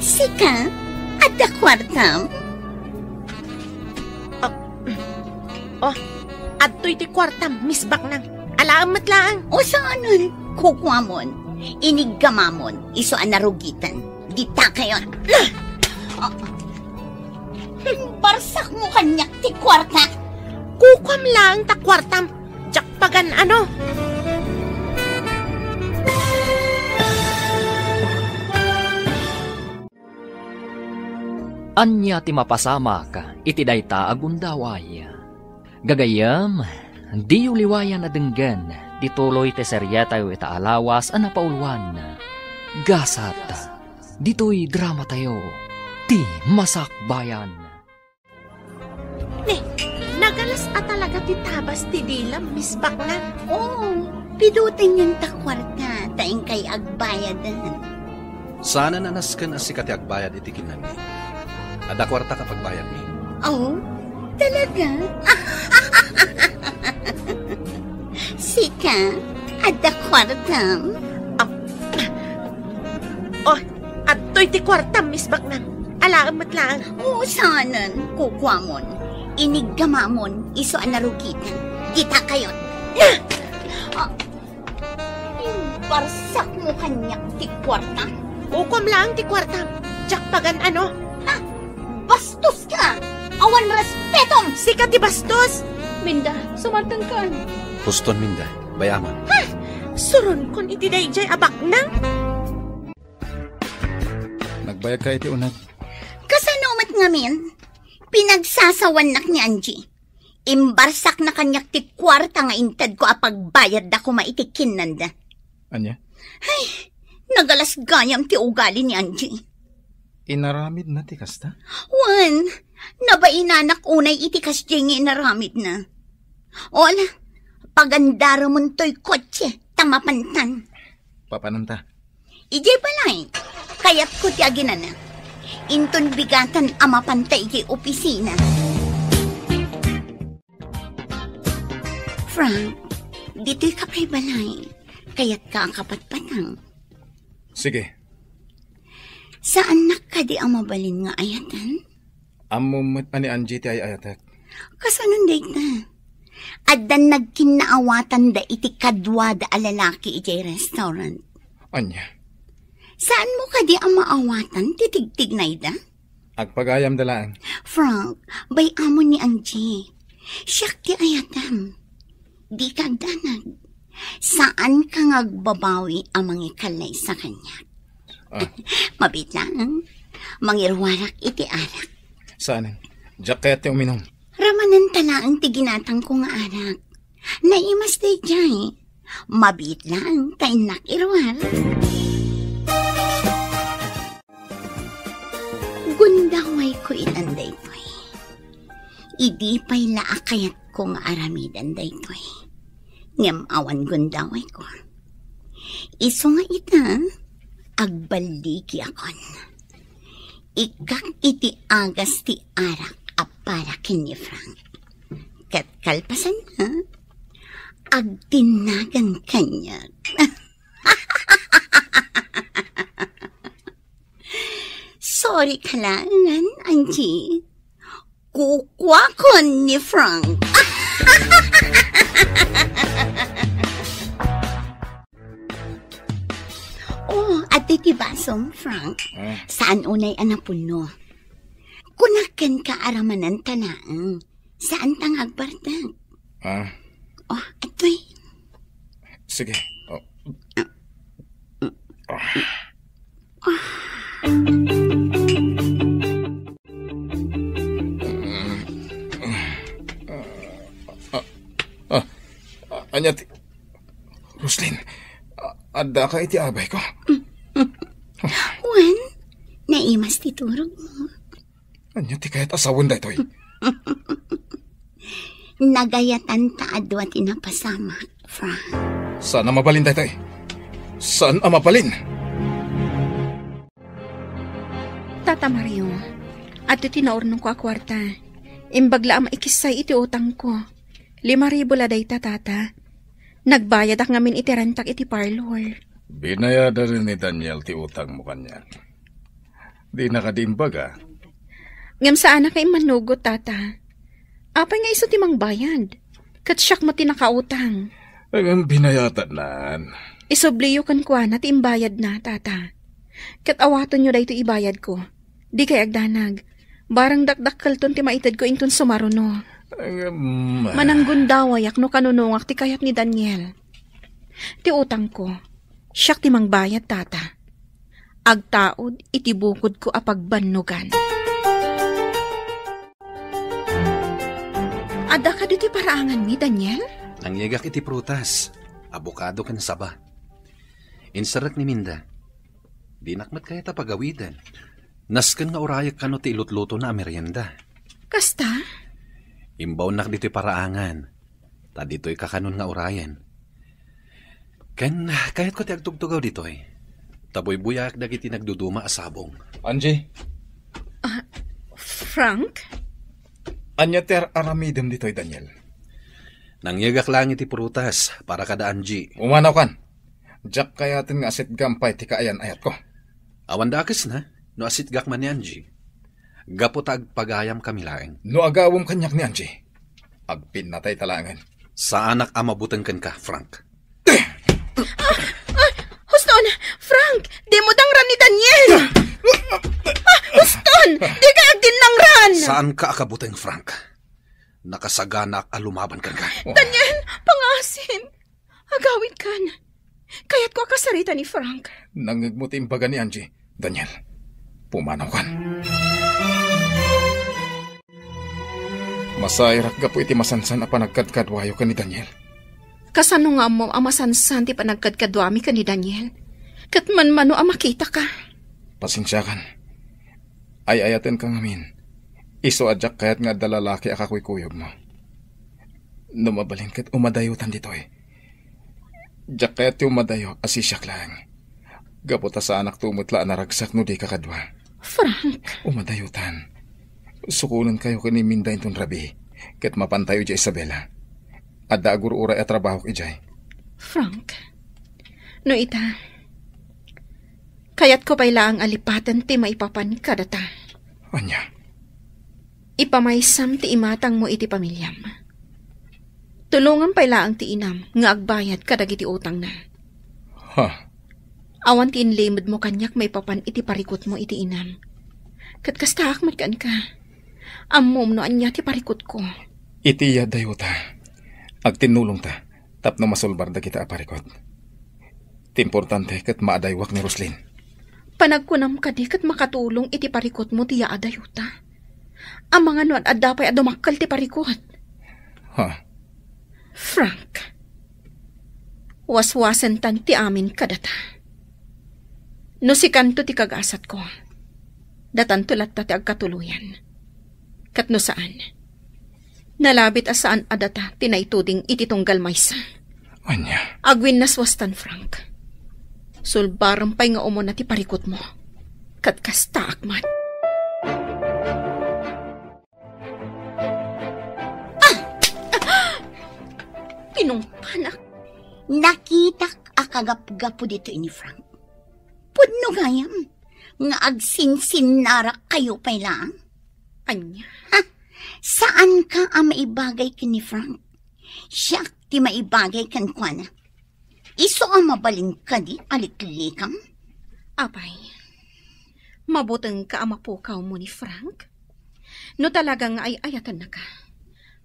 Sika, adda kuartam? Ah, oh, adtoy ti kuartam, Miss Baknang. Alaem met laeng. O saanen, kukuamon, iniggamamon, isu a narugitan. Dita kayon. Ah! Imbarsak mo kaniak ti kuarta. Kukuam laeng ta kuartam. Diak pagan-ano. Ania ti mapasamak iti dayta a gundaway? Gagayyem, diyo liwayan a denggen ti tuloy ti serietayo ita a lawas a napauluan, Gasat, ditoy dramatayo, Ti Masakbayan. Ne, nagalas a talaga ti tabas ti dilam, Miss Baknang. Oo, pidutenyon ta kuarta, ta inkay agbayaden. Saanen a nasken a sika ti agbayad iti kinnanmi. Adda kuartak a pagbayadmi. Oh, talaga? Sika, adda kuartam? Ah, oh, adtoy ti kuartam, Miss Baknang. Alaem met laeng. Oo, saanen, kukuamon. Iniggamamon, isu a narugitan. Kita kayon. Ah, imbarsakmo kaniak ti kuarta? Kukuam laeng ti kuartam. Diak pagan-ano. Ha? Bastos ka! Awan respetom! Sika ti bastos! Minda, sumartengkan. Huston, Minda. Bay-amon. Ha? Suronkon iti daydiay a baknang? Nagbayagka iti uneg. Kasano met ngamin? Pinagsasawannak ni Angie. Imbarsakna kaniak ti kuarta nga intedko a pagbayadda koma iti kinnanda. Ania? Ay, nagalas gayam ti ugali ni Angie. Inaramidna ti kasta? Wen, nabainanak unay iti kasdiay nga inaramidna. O ala, pagandaremon toy kotse, ta mapantan. Papananta. Idiay balay, kayatko ti aginana. Inton bigatan a mapanta idiay opisina. Frank, ditoy ka pay balay. Kayatka a kapatpatang. Sige. Saannak kadi a mabalin nga ayatan? Ammom met a ni Angie ti ay-ayatek. Kasanon dayta? Addan nagkinnaawatanda iti kaduada a lalaki idiay restaurant. Ania? Saanmo kadi a maawatan ti tigtignayda? Agpagayamda laeng. Frank, bay-amon ni Angie. Siak ti ayatam. Dika agdanag. Saanka nga agbabawi a mangikallaysa kaniak. Ah. Mabiit laeng, mangiruarak iti arak. Saanen. Diak kayat ti uminum. Ramananta laeng ti ginatangko nga arak. Naimas daydiay. Mabiit laeng ta innak iruar. Gundawayko itan daytoy. Idi pay la a kayatko nga aramiden daytoy. Ngem awan gundawayko. Isu nga ita, agballigiakon. Ikkak iti agas ti arak a para ken ni Frank. Ket kalpasanna, agdinnagan kaniak. Sorry ka laengen, Angie. Kukuakon ni Frank. Oh, adtoy ti basom, Frank. Ah. Saan unay a napunno? Kunak kenka a ramananta laeng. Saanta nga agbartek. Ah. Oh, adtoy. Sige. Oh. Ah. Ah. Ah. Ah. Ania ti, Roslyn, a-, addaka iti abayko? Wen, naimas ti turogmo. Ania ti kayat a sawen daytoy? Nagayatan ta a dua ti napasamak, Frank. Saan a mabalin daytoy? Saan a mabalin? Tata Mario, adtoy ti naurnongko a kuarta. Imbag la a maikissay iti utangko. Lima ribu la dayta, Tata. Nagbayadak ngamin iti rentak iti parlor. Binayadan ni Daniel ti utangmo kaniak. Dina kadi imbaga? Ngem saanak nga immanugot, Tata. Apay nga isu ti mangbayad? Ket siak met ti nakautang. Ngem binayatannan. Isubliyo kenkuana ti imbayadna, Tata. Ket awatenyo daytoy ibayadko. Dikay agdanag. Barang dakdakkelton ti maitedko inton sumaruno. Ngem, mananggundawayak no kanunongak ti kayat ni Daniel. Ti utangko, siak ti mangbayad, Tata. Agtaud iti bukodko a pagbannogan. Adda kadi ti paraanganmi, Daniel? Nangyegak iti prutas, abokado ken saba. Inserrek ni Minda. Dinak met kayat a pagawiden. Nasken nga urayek kano ti ilutlutona a merienda. Kasta? Imbaonnak ditoy paraangan. Ta ditoy kakanon nga urayen. Ken kayatko ti agtugtugaw ditoy. Ta buybuyaak dagiti nagduduma a sabong. Angie? Ah, Frank? Ania ti ar-aramidem ditoy, Daniel? Nangyegak laeng iti prutas para kada Angie. Umanaw kan. Diak kayaten nga asitgam pay ti kaayan-ayatko. Awan dakesna no asitgak man ni Angie. Gapu ta agpagayam kami laeng. No agawem kaniak ni Angie, agpinnatay ta laengen. Saanak a mabuteng kenka, Frank. Ah, ah, huston! Frank! Dimo dangran ni Daniel! Ah, huston! Dika agdinnangran! Saanka a kabuteng, Frank. Nakasaganaak a lumaban kenka. Daniel, pangaasim! Agawidkan. Kayatko a kasarita ni Frank. Nangngegmo ti imbaga ni Angie. Daniel, pumanawkan. Masairak gapu iti masansan a panagkadkaduayo ken ni Daniel. Kasano nga ammom a masansan ti panagkadkaduami ken ni Daniel? Ket manmano a makitaka. Pasensiakan. Ay-ayatenka ngamin. Isu a diak kayat nga adda lalaki a kakuykuyogmo. No mabalin ket umadayotan ditoy. Diak kayat ti umadayo a sisiak laeng. Gapu ta saanak to met la a naragsak no dika kadua. Frank! Umadayotan. Sukonenkayo ken ni Minda inton rabii, ket mapantayo idiay Isabela. Adda agur-uray a trabahok idiay. Frank, no ita, kayatko pay laeng a lipaten ti maipapan kadata. Ania? Ipamaysam ti imatangmo iti pamiliam. Tulongam pay laeng ti inam nga agbayad kadagiti utangna. Ha? Awan ti inlimedmo kaniak maipapan iti parikutmo iti inam. Ket kastaak met kenka. Ammom no ania ti parikutko. Iti adayota, agtinnulongta tapno masulbar dagita a parikut. Ti importante ket maadaywak ni Roslyn. Panagkunam kadi ket makatulong iti parikutmo ti yaadayota? Amangan no ad-adda pay a dumakkel ti parikut. Ha? Frank, waswasentan ti amin kadata. No sikanto ti kagasatko, datanto latta ti agkatuloyan. Ket no saan, nalabit a saan a data ti naituding iti tunggal maysa. Ania? Agwinnaswastan, Frank. Sulbarem pay nga umuna ti parikutmo. Ket kastaak met. Ah! Tinungpanak. Nakitak a kagapgapo ditoy ni Frank. Pudno gayam nga agsinsinnarak kayo pay laeng. Ania? Ha? Saanka a maibagay ken ni Frank. Siak ti maibagay kenkuana. Isu a mabalin kadi a liklikam? Apay, mabutengka a mapukawmo ni Frank? No talaga nga ay-ayatennaka,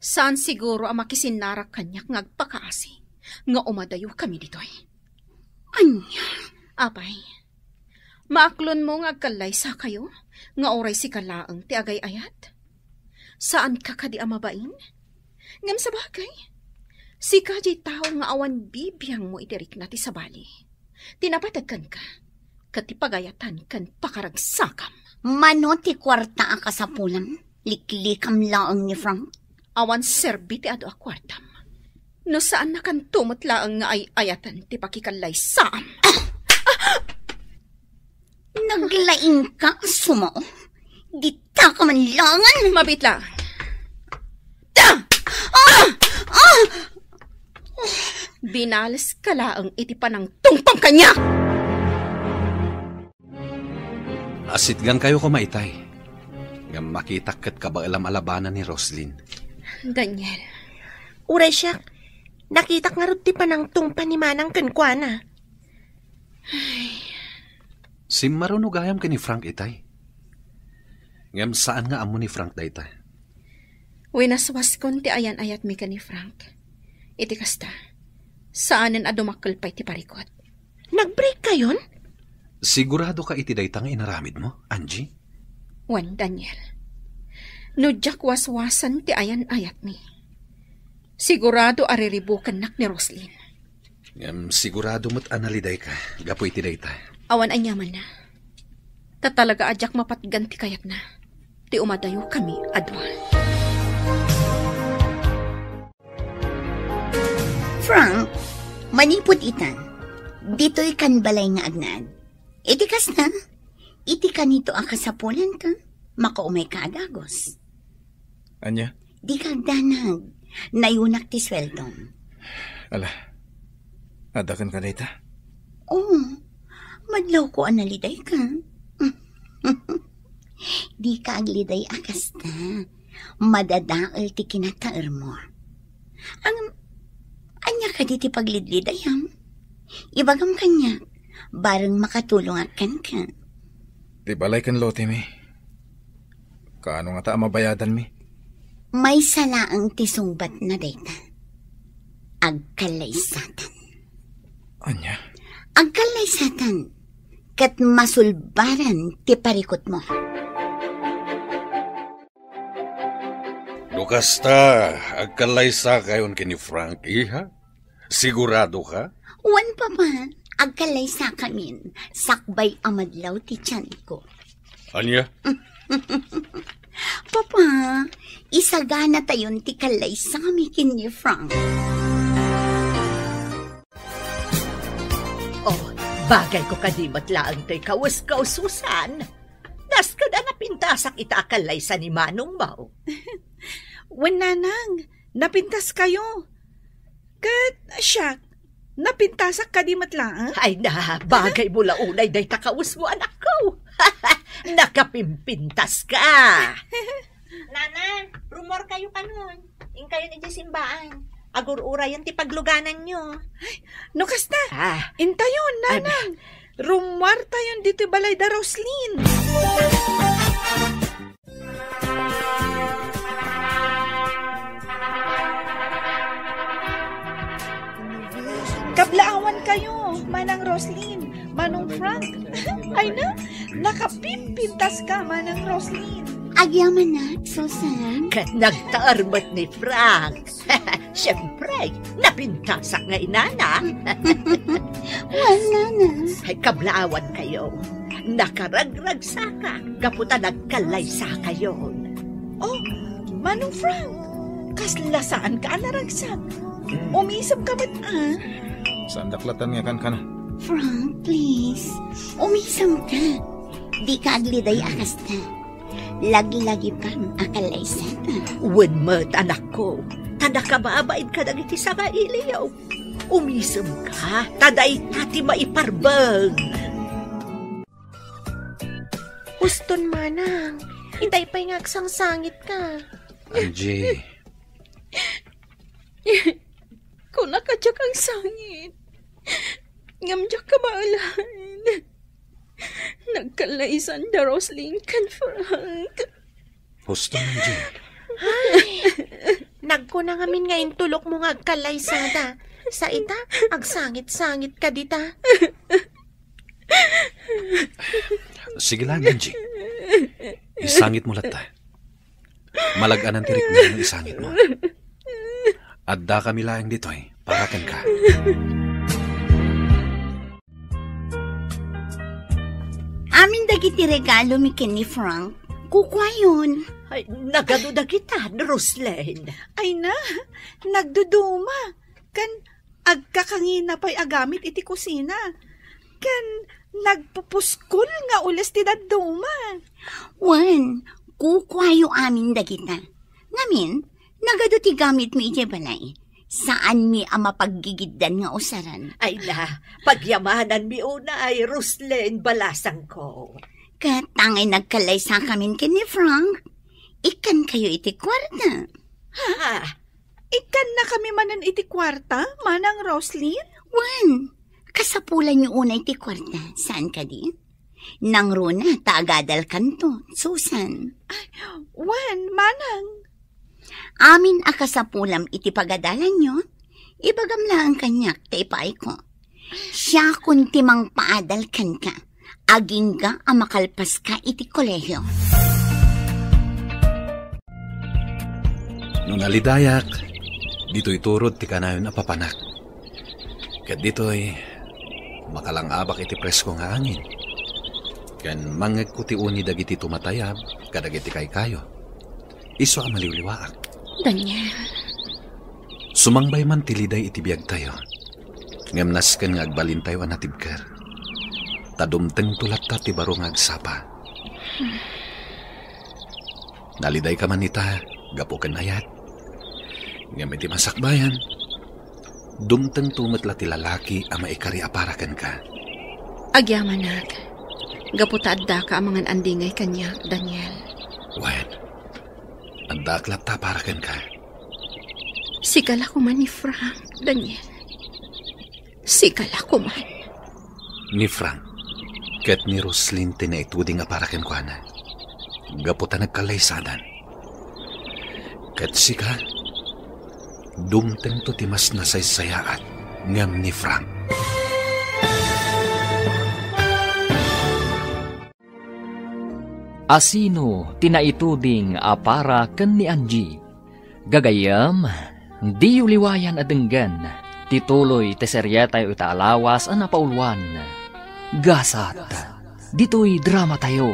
saan siguro a makisinnarak kaniak nga agpakaasi nga umadayokami ditoy. Ania? Apay, maaklonmo nga agkallaysakayo nga uray sika laeng ti agay-ayat? Saanka kadi a mabain? Ngem sabagay, sika diay tao nga awan bibiangmo iti rikna ti sabali, ti napateg kenka, ket ti pagayatan ken pakaragsakam. Mano ti kuarta a kasapulam? Liklikam laeng ni Frank. Awan serbi ti adu a kuartam no saannakanto met laeng nga ay-ayaten ti pakikallaysaam. Naglaingka a sumao. Dita ka man laeng. Mabit laeng. Ta! Ah! Ah! Binaleska laeng iti panangtungpam kaniak! Asitgankayo koma itay. Ngem makitak ket kabaelam a labanan ni Roslyn. Daniel. Uray siak, nakitak ngarud ti panangtungpa ni Manang kenkuana. Simmaruno gayam ken ni Frank itay. Ngem saan nga ammo ni Frank dayta. Winaswaskon ti ayan-ayatmi ken ni Frank. Iti kasta, saanen a dumakkel pay ti parikut. Nag-break kayon? Sigurado ka iti dayta nga inaramidmo, Angie? Wen, Daniel. No diak waswasen ti ayan-ayatmi, sigurado a riribukennak ni Roslyn. Ngem sigurado met a nalidayka gapu iti dayta. Awan aniamanna. Ta talaga a diak mapatgan ti kayatna. Ti umadayokami a dua. Frank, manipud itan, ditoy kan balay nga agnaed. Iti kasta, iti kanito a kasapulanka, makaumayka a dagus. Ania? Dika agdanag. Nayunak ti sueldom. Ala, adda kenka dayta? Oo, madlawko a nalidayka. Dika agliday a kasta. Madadael ti kinataermo. Ang, ania kadi ti paglidlidayam? Ibagam kaniak, bareng makatulongak kenka. Ti balay ken lotemi. Kaano ngata a mabayadanmi? Maysa laeng ti sungbatna dayta. Agkallaysatan. Ania? Agkallaysatan, ket masulbaran ti parikutmo. No kasta, agkallaysakayon ken ni Frank, iha? Sigurado ka? Wen, Papa. Agkallaysakamin. Sakbay a madlaw ti tianko. Ania? Papa, isaganatayon ti kallaysami ken ni Frank. Oh, bagay ko kadi met laeng toy kawes-kawes, Susan. Nasked a napintasak ita a kallaysa ni manongmo. Wen, Nanang, napintaskayo. Ket, siak, napintasak kadi met laeng? Ay na, bagay mo la unay dayta kawesmo, anakko. Nakapimpintaska. Nana, rummuarkayo kanon. Inkayon idiay simbaan. Agur-urayen ti paglugananyo. Ay, no kasta, ah, intayon, ay, Nanang. Rummuartayon ditoy balay da Roslin. Kablaawankayo, Manang Roslin, Manong Frank. Ay na, nakapimpintaska, Manang Roslin. Agyamanak, Susan. Ket nagtaer met ni Frank. Siempre, napintasak nga inana. Wen, Nana. Ay, kablaawankayo. Nakaragragsaka gapu ta nagkallaysakayon. Oh, Manong Frank, kasla saanka a naragsak. Umisemka met, a? Saandak latta nga kankana. Frank, please, umisemka. Dika agliday a kasta. Lagilagipam a kallaysaka. Wen met, anakko, ta nakababain kadagiti sangailiyo. Umisemka, ta dayta ti maiparbeng. Uston, Manang. Itay pay nga agsangsangitka. Angie. Kunaka diak agsangit. Ngem diak kabaelan. Nagkallaysan da Roslin ken Frank. Husto, Angie. Ay, nagkuna ngamin nga intulokmo nga agkallaysada. Sa ita, agsangit-sangit ka dita. Sige lang, Angie. Isangit mo latta. Malag-anan ti rikna nga isangit mo. Adda kami laeng ditoy para kenka. Amin dagiti regalo mi ken ni Frank, kukuayon. Ay, nagadu dagita, Roslyn? Ay na, nagduduma. Kan agkakangina pay a gamit iti kusina. Ken nagpupuskol nga ules ti dadduma. Wen, kukuayo amin dagita. Ngamin, nagadu ti gamitmi idiay balay. Saanmi a mapaggigiddan nga usaran. Ay na, pagyamananmi unay, Roslyn, balasangko. Ket tangay nagkallaysakamin ken ni Frank, ikkankayo iti kuarta. Ha? Ikkannakami manen iti kuarta, Manang Roslyn? Wen, kasapulanyo unay ti kuarta, saan kadi? Nangruna ta agadalkanto, Susan. Ay, wen, Manang. Amin a kasapulam iti pagadalanyo, ibagam laeng kaniak ta ipaayko. Siakon ti mangpaadal kenka, agingga a makalpaska iti kolehio. No nalidayak, ditoy turod ti kanayon a papanak. Ket ditoy, makalangabak iti presko nga angin. Ken mangngegko ti uni dagiti tumatayab kadagiti kaykayo. Isu a maliwliwaak. Daniel. Sumangbay man ti liday iti biagtayo. Ngem nasken nga agbalintayo a natibker. Ta dumtengto latta ti baro nga agsapa. Nalidayka man ita, gapu ken ayat. Ngem iti masakbayan, dumtengto met la ti lalaki a maikari a para kenka. Agyamanak, gapu ta addaka a mangan-andingay kaniak, Daniel. Wen, addaak latta para kenka. Sika la koma ni Frank, Daniel. Sika la koma. Ni Frank ket ni Roslyn ti naituding a para kenkuana, gapu ta nagkallaysadan. Ket sika, dumtengto ti mas nasaysayaat ngem ni Frank. Asino ti naituding a para ken ni Angie? Gagayyem, diyo liwayan a denggen ti tuloy ti serietayo ita a lawas a napauluan. Gasat, ditoy dramatayo,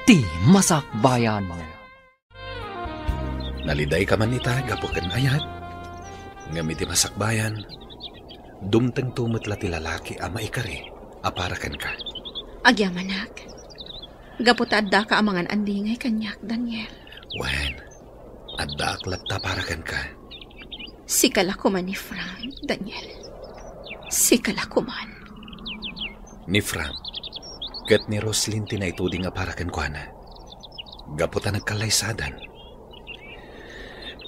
ti masakbayan. Nalidayka man ita gapu ken ayat, ngem iti masakbayan, dumtengto met la ti lalaki a maikari a para kenka. Agyamanak, gapu ta addaka a mangan-andingay kaniak, Daniel. Wen, addaak latta para kenka. Sika la koma ni Frank, Daniel. Sika la koman. Ni Frank ket ni Roslyn ti naituding a para kenkuana, gapu ta nagkallaysadan.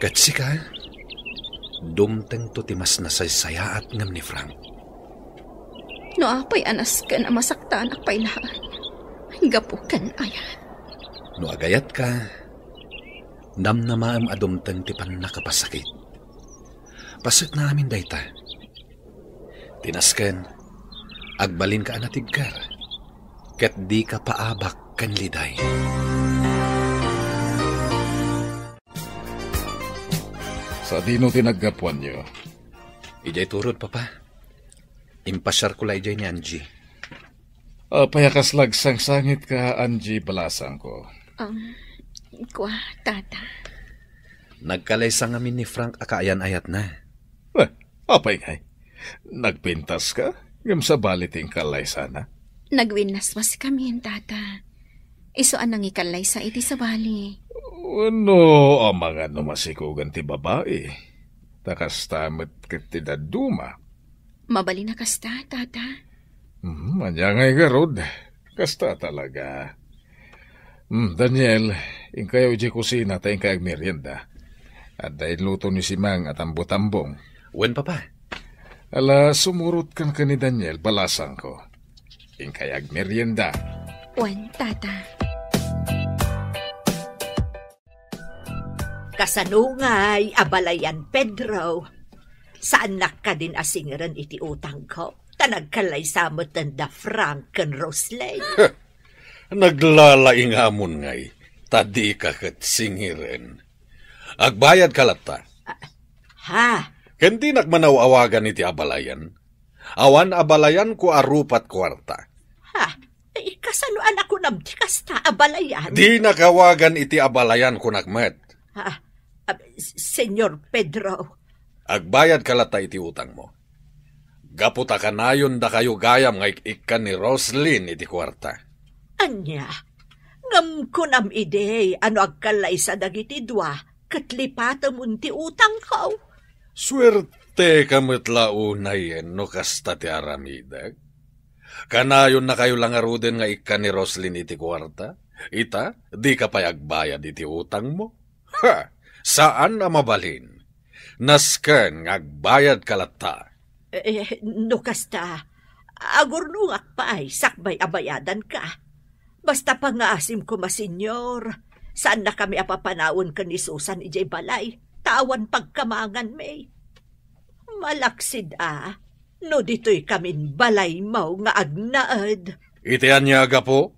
Ket sika, dumtengto ti mas nasaysayaat ngem ni Frank. No apay a nasken a masaktanak pay laeng, gapu ken ayat. No agayatka, namnamaem a dumteng ti pannakapasakit. Pasekna amin dayta. Ti nasken, agbalinka a natibker, ket dika paabak ken liday. Sadino ti naggapuanyo? Idiay turod, Papa. Impasiarko la idiay ni Angie. Apay a kasla agsangsangitka, Angie balasangko? Um, kua, Tata. Nagkalaysa ngamin ni Frank a kaayan-ayatna. Eh, apay ngay? Nagpintaska? Ngem sabali ti inkalaysana? Nagwinnaswaskamin, Tata. Isu a nangikallaysa iti sabali. Wenno, amangan no masikugan ti babai. Ta kasta met ket ti dadduma. Mabalin a kasta, Tata. Hmm, ania ngay ngarud? Kasta talaga. Hmm, Daniel, inkayo idiay kusina ta inkay agmerienda. Adda inluto ni Simang a tambo-tambong. Wen, Papa. Ala, sumurot kan ken ni Daniel, balasangko. Inkay agmerienda. Wen, Tata. Kasano ngay, abalayan, Pedro? Saannak kadin a singeren iti utangko? Ta nagkallaysa metten da Frank ken Roslyn. Naglalaingamon ngay, ta dika ket singeren. Agbayadka latta. Ah, ha? Ken dinak manaw-awagan iti abalayan? Awan abalayanko a rupat kuarta. Ha? Eh, kasano a nakunam ti kasta, abalayan? Dinak awagan iti abalayan, kunak met. Ah, ah, Señor Pedro. Agbayadka latta iti utangmo. Gapu ta kanayon dakayo gayam nga ik-ikkan ni Roslyn iti kuarta. Ania? Ngem kunam idi a no agkallaysa dagiti dua, ket lipatemon ti utangko. Suerteka met la unayen no kasta ti aramidek. Kanayonnakayo la ngaruden nga ikkan ni Roslyn iti kuarta. Ita, dika pay agbayad iti utangmo. Ha! Saan a mabalin. Nasken nga agbayadka latta. Eh, no kasta, agurnongak pay sakbay a bayadanka. Basta pangngaasim koma, Señor, saannakami a papanawen ken ni Susan idiay balay, ta awan pagkamanganmi. Malaksid a, no ditoykamin balaymo nga agnaed. Iti ania a gapu?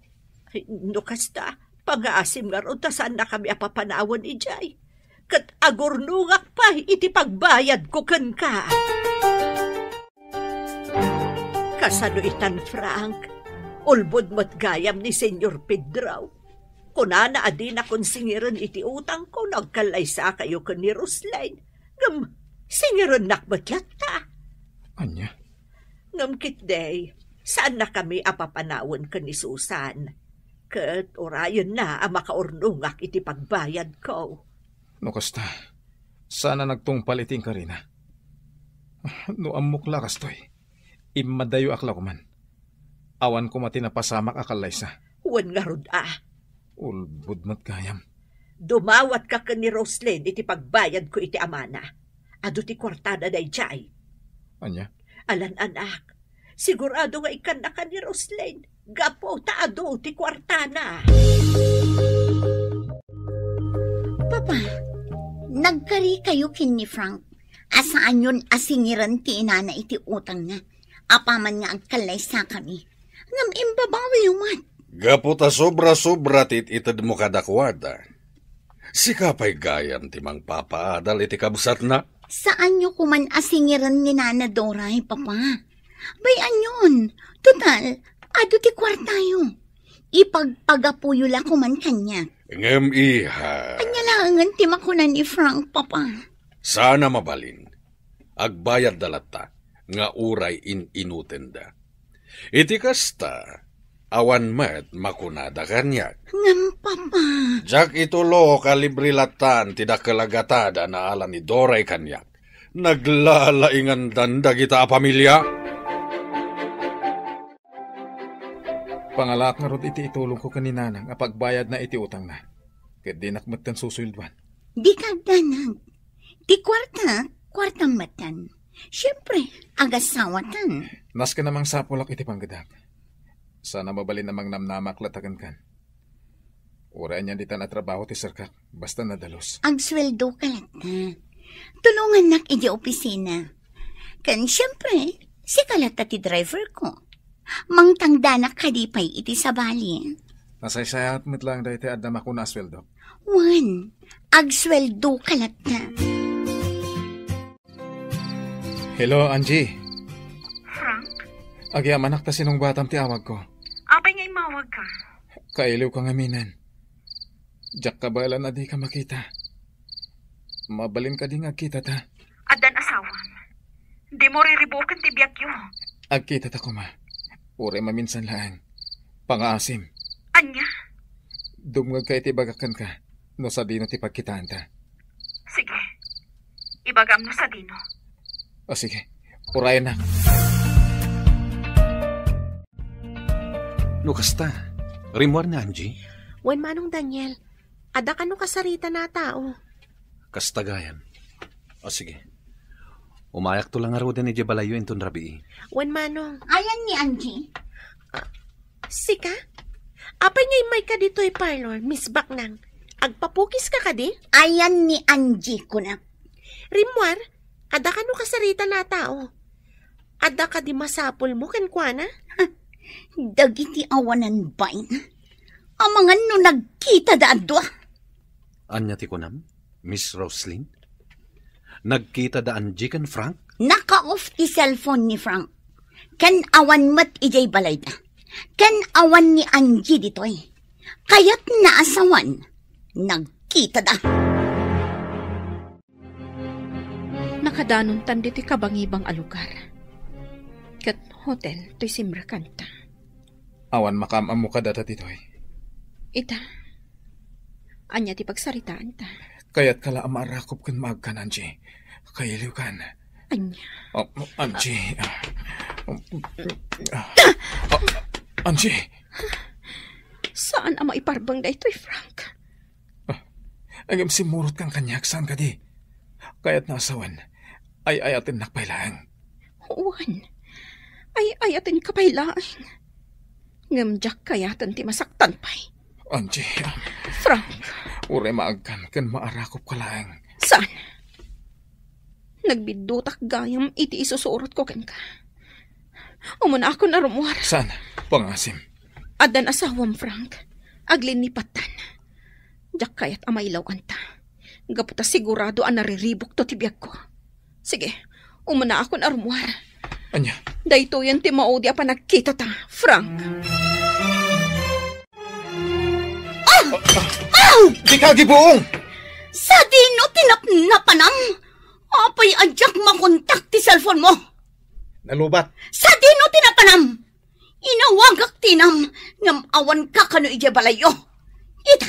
Ay, no kasta, pangngaasim ngarud ta saannakami a papanawen idiay. Ket agurnongak pay iti pagbayadko kenka. Kasano itan, Frank? Ulbod met gayam ni Señor Pedro. Kunana a dinakon singeren iti utangko no agkallaysakayo ken ni Roslyn. Ngem singerennak met latta. Ania? Ngem ketdi, saannakami a papanawen ken ni Susan. Ket urayenna a makaurnongak iti pagbayadko. No kasta, Saan a nagtungpal iti inkarina. No ammok la kastoy, immadayoak la koman. Awan koma ti napasamak a kallaysa. Wen ngarud a. Ulbod met gayam. Dumawatka ken ni Roslyn iti pagbayadko iti amana. Adu ti kuartana daydiay. Ania? Alan, anak. Sigurado nga ikkannakan ni Roslyn. Gapu ta adu ti kuartana. Papa, nagkarikayo ken ni Frank a saanyon a singiren ti inana iti utangna. Apaman nga agkallaysakami, ngem imbabawiyo met. Gapu ta sobra-sobra ti it-itedmo kadakuada. Sika pay gayam ti mangpapaadal iti kabsatna. Saanyo koman a singiren ni Nana Doray, Papa. Bay-anyon, total, adu ti kuartayo. Ipagpagapuyo la koman kaniak. Ngem, iha. Ania laengen ti makuna ni Frank, Papa? Saan a mabalin. Agbayadda latta nga uray in-inutenda. Iti kasta, awan met makunada kaniak. Ngem, Papa. Diak itulok a libre lattan ti dakkel a gatada na ala ni Doray kaniak. Naglalaingandan dagita a pamilia. Pangalaak ngarud iti itulongko ken ni Nanang a pagbayadna iti utangna, ket dinak metten susueldoan. Dika agdanag. Ti kuarta, kuartam metten. Siempre, agasawatan. Nasken a mangsapulak iti panggedak. Saan a mabalin a mangnamnamak latta kenkan. Uray anian ditan a trabaho ti serkak, basta nadalus. Agsueldoka latta. Tulongannak idiay opisina. Ken siempre, sika latta ti driver ko. Mangtangdanak kadi pay iti sabali. Nasaysayaat met laeng daytoy adda makuna a sueldok. Wen, agsueldoka latta. Hello, Angie. Frank? Agyamanak ta sinungbatam ti awagko. Apay nga immawagka? Kailiwka ngamin. Diak kabaelan a dika makita. Mabalin kadi nga agkitata? Addan asawam. Dimo riribuken ti biagyo. Agkitata koma. Uray maminsan laeng. Pangaasim. Ania? Dumngegka iti ibagak kenka no sadino ti pagkitaanta. Sige. Ibagam no sadino. O, sige. Urayennak. No kasta, rimmuar ni Angie? Wen, Manong Daniel. Adda kano kasaritan a tao. Kasta gayam. O, sige. Umayakto la ngaruden idiay balayyo inton rabii. Wen, Manong. Ayan ni Angie. Ah, sika? Apay nga immayka ditoy parlor, Miss Baknang? Agpapukiska kadi? Ayan ni Angie, kunak. Rimmuar, adda kano kasaritan a tao? Adda kadi masapulmo kenkuana? Dagiti awanan bain. Amangan no nagkitada a dua. Ania ti kunam, Miss Roslyn? Nagkita da Angie ken Frank? Naka-off ti cellphone ni Frank. Ken awan met idiay balayda. Ken awan ni Angie ditoy. Kayatna a sawen, nagkita da. Nakadanontan ditoy kabangibang a lugar. Ket hotel toy simrekanta. Awan makaam-ammo kadata ditoy. Ita, ania ti pagsaritaanta? Kayatka la a maarakop ken maagkan, Angie. Kailiwkan. Ania? Oh, Angie. Ah, Angie. Saan a maiparbeng daytoy, Frank. Ah, ngem simmurotkan kaniak, saan kadi? Kayatna a sawen, ay-ayatennak pay laeng. Wen, ay-ayatenka pay laeng. Ngem diak kayaten ti masaktan pay. Angie, ah. Frank. Uray maagkan ken maarakopka laeng. Saan? Nagbiddutak gayam iti isusurotko kenka. Umunakon a rummuar. Saan? Pangasim. Addan asawam, Frank. Aglinnipattan. Diak kayat a mailawanta. Gapu ta sigurado a nariribukto ti biagko. Sige, umunakon a rummuar. Ania? Daytoyen ti maudi a panagkitata, Frank. Ah! Ah! Dika agibuong! Sadino ti napnapanam? Apay a diak makontak ti cellphone mo? Nalubat. Sadino ti napanam? Inawagak ti inam, ngem awanka kano idiay balayyo. Ita,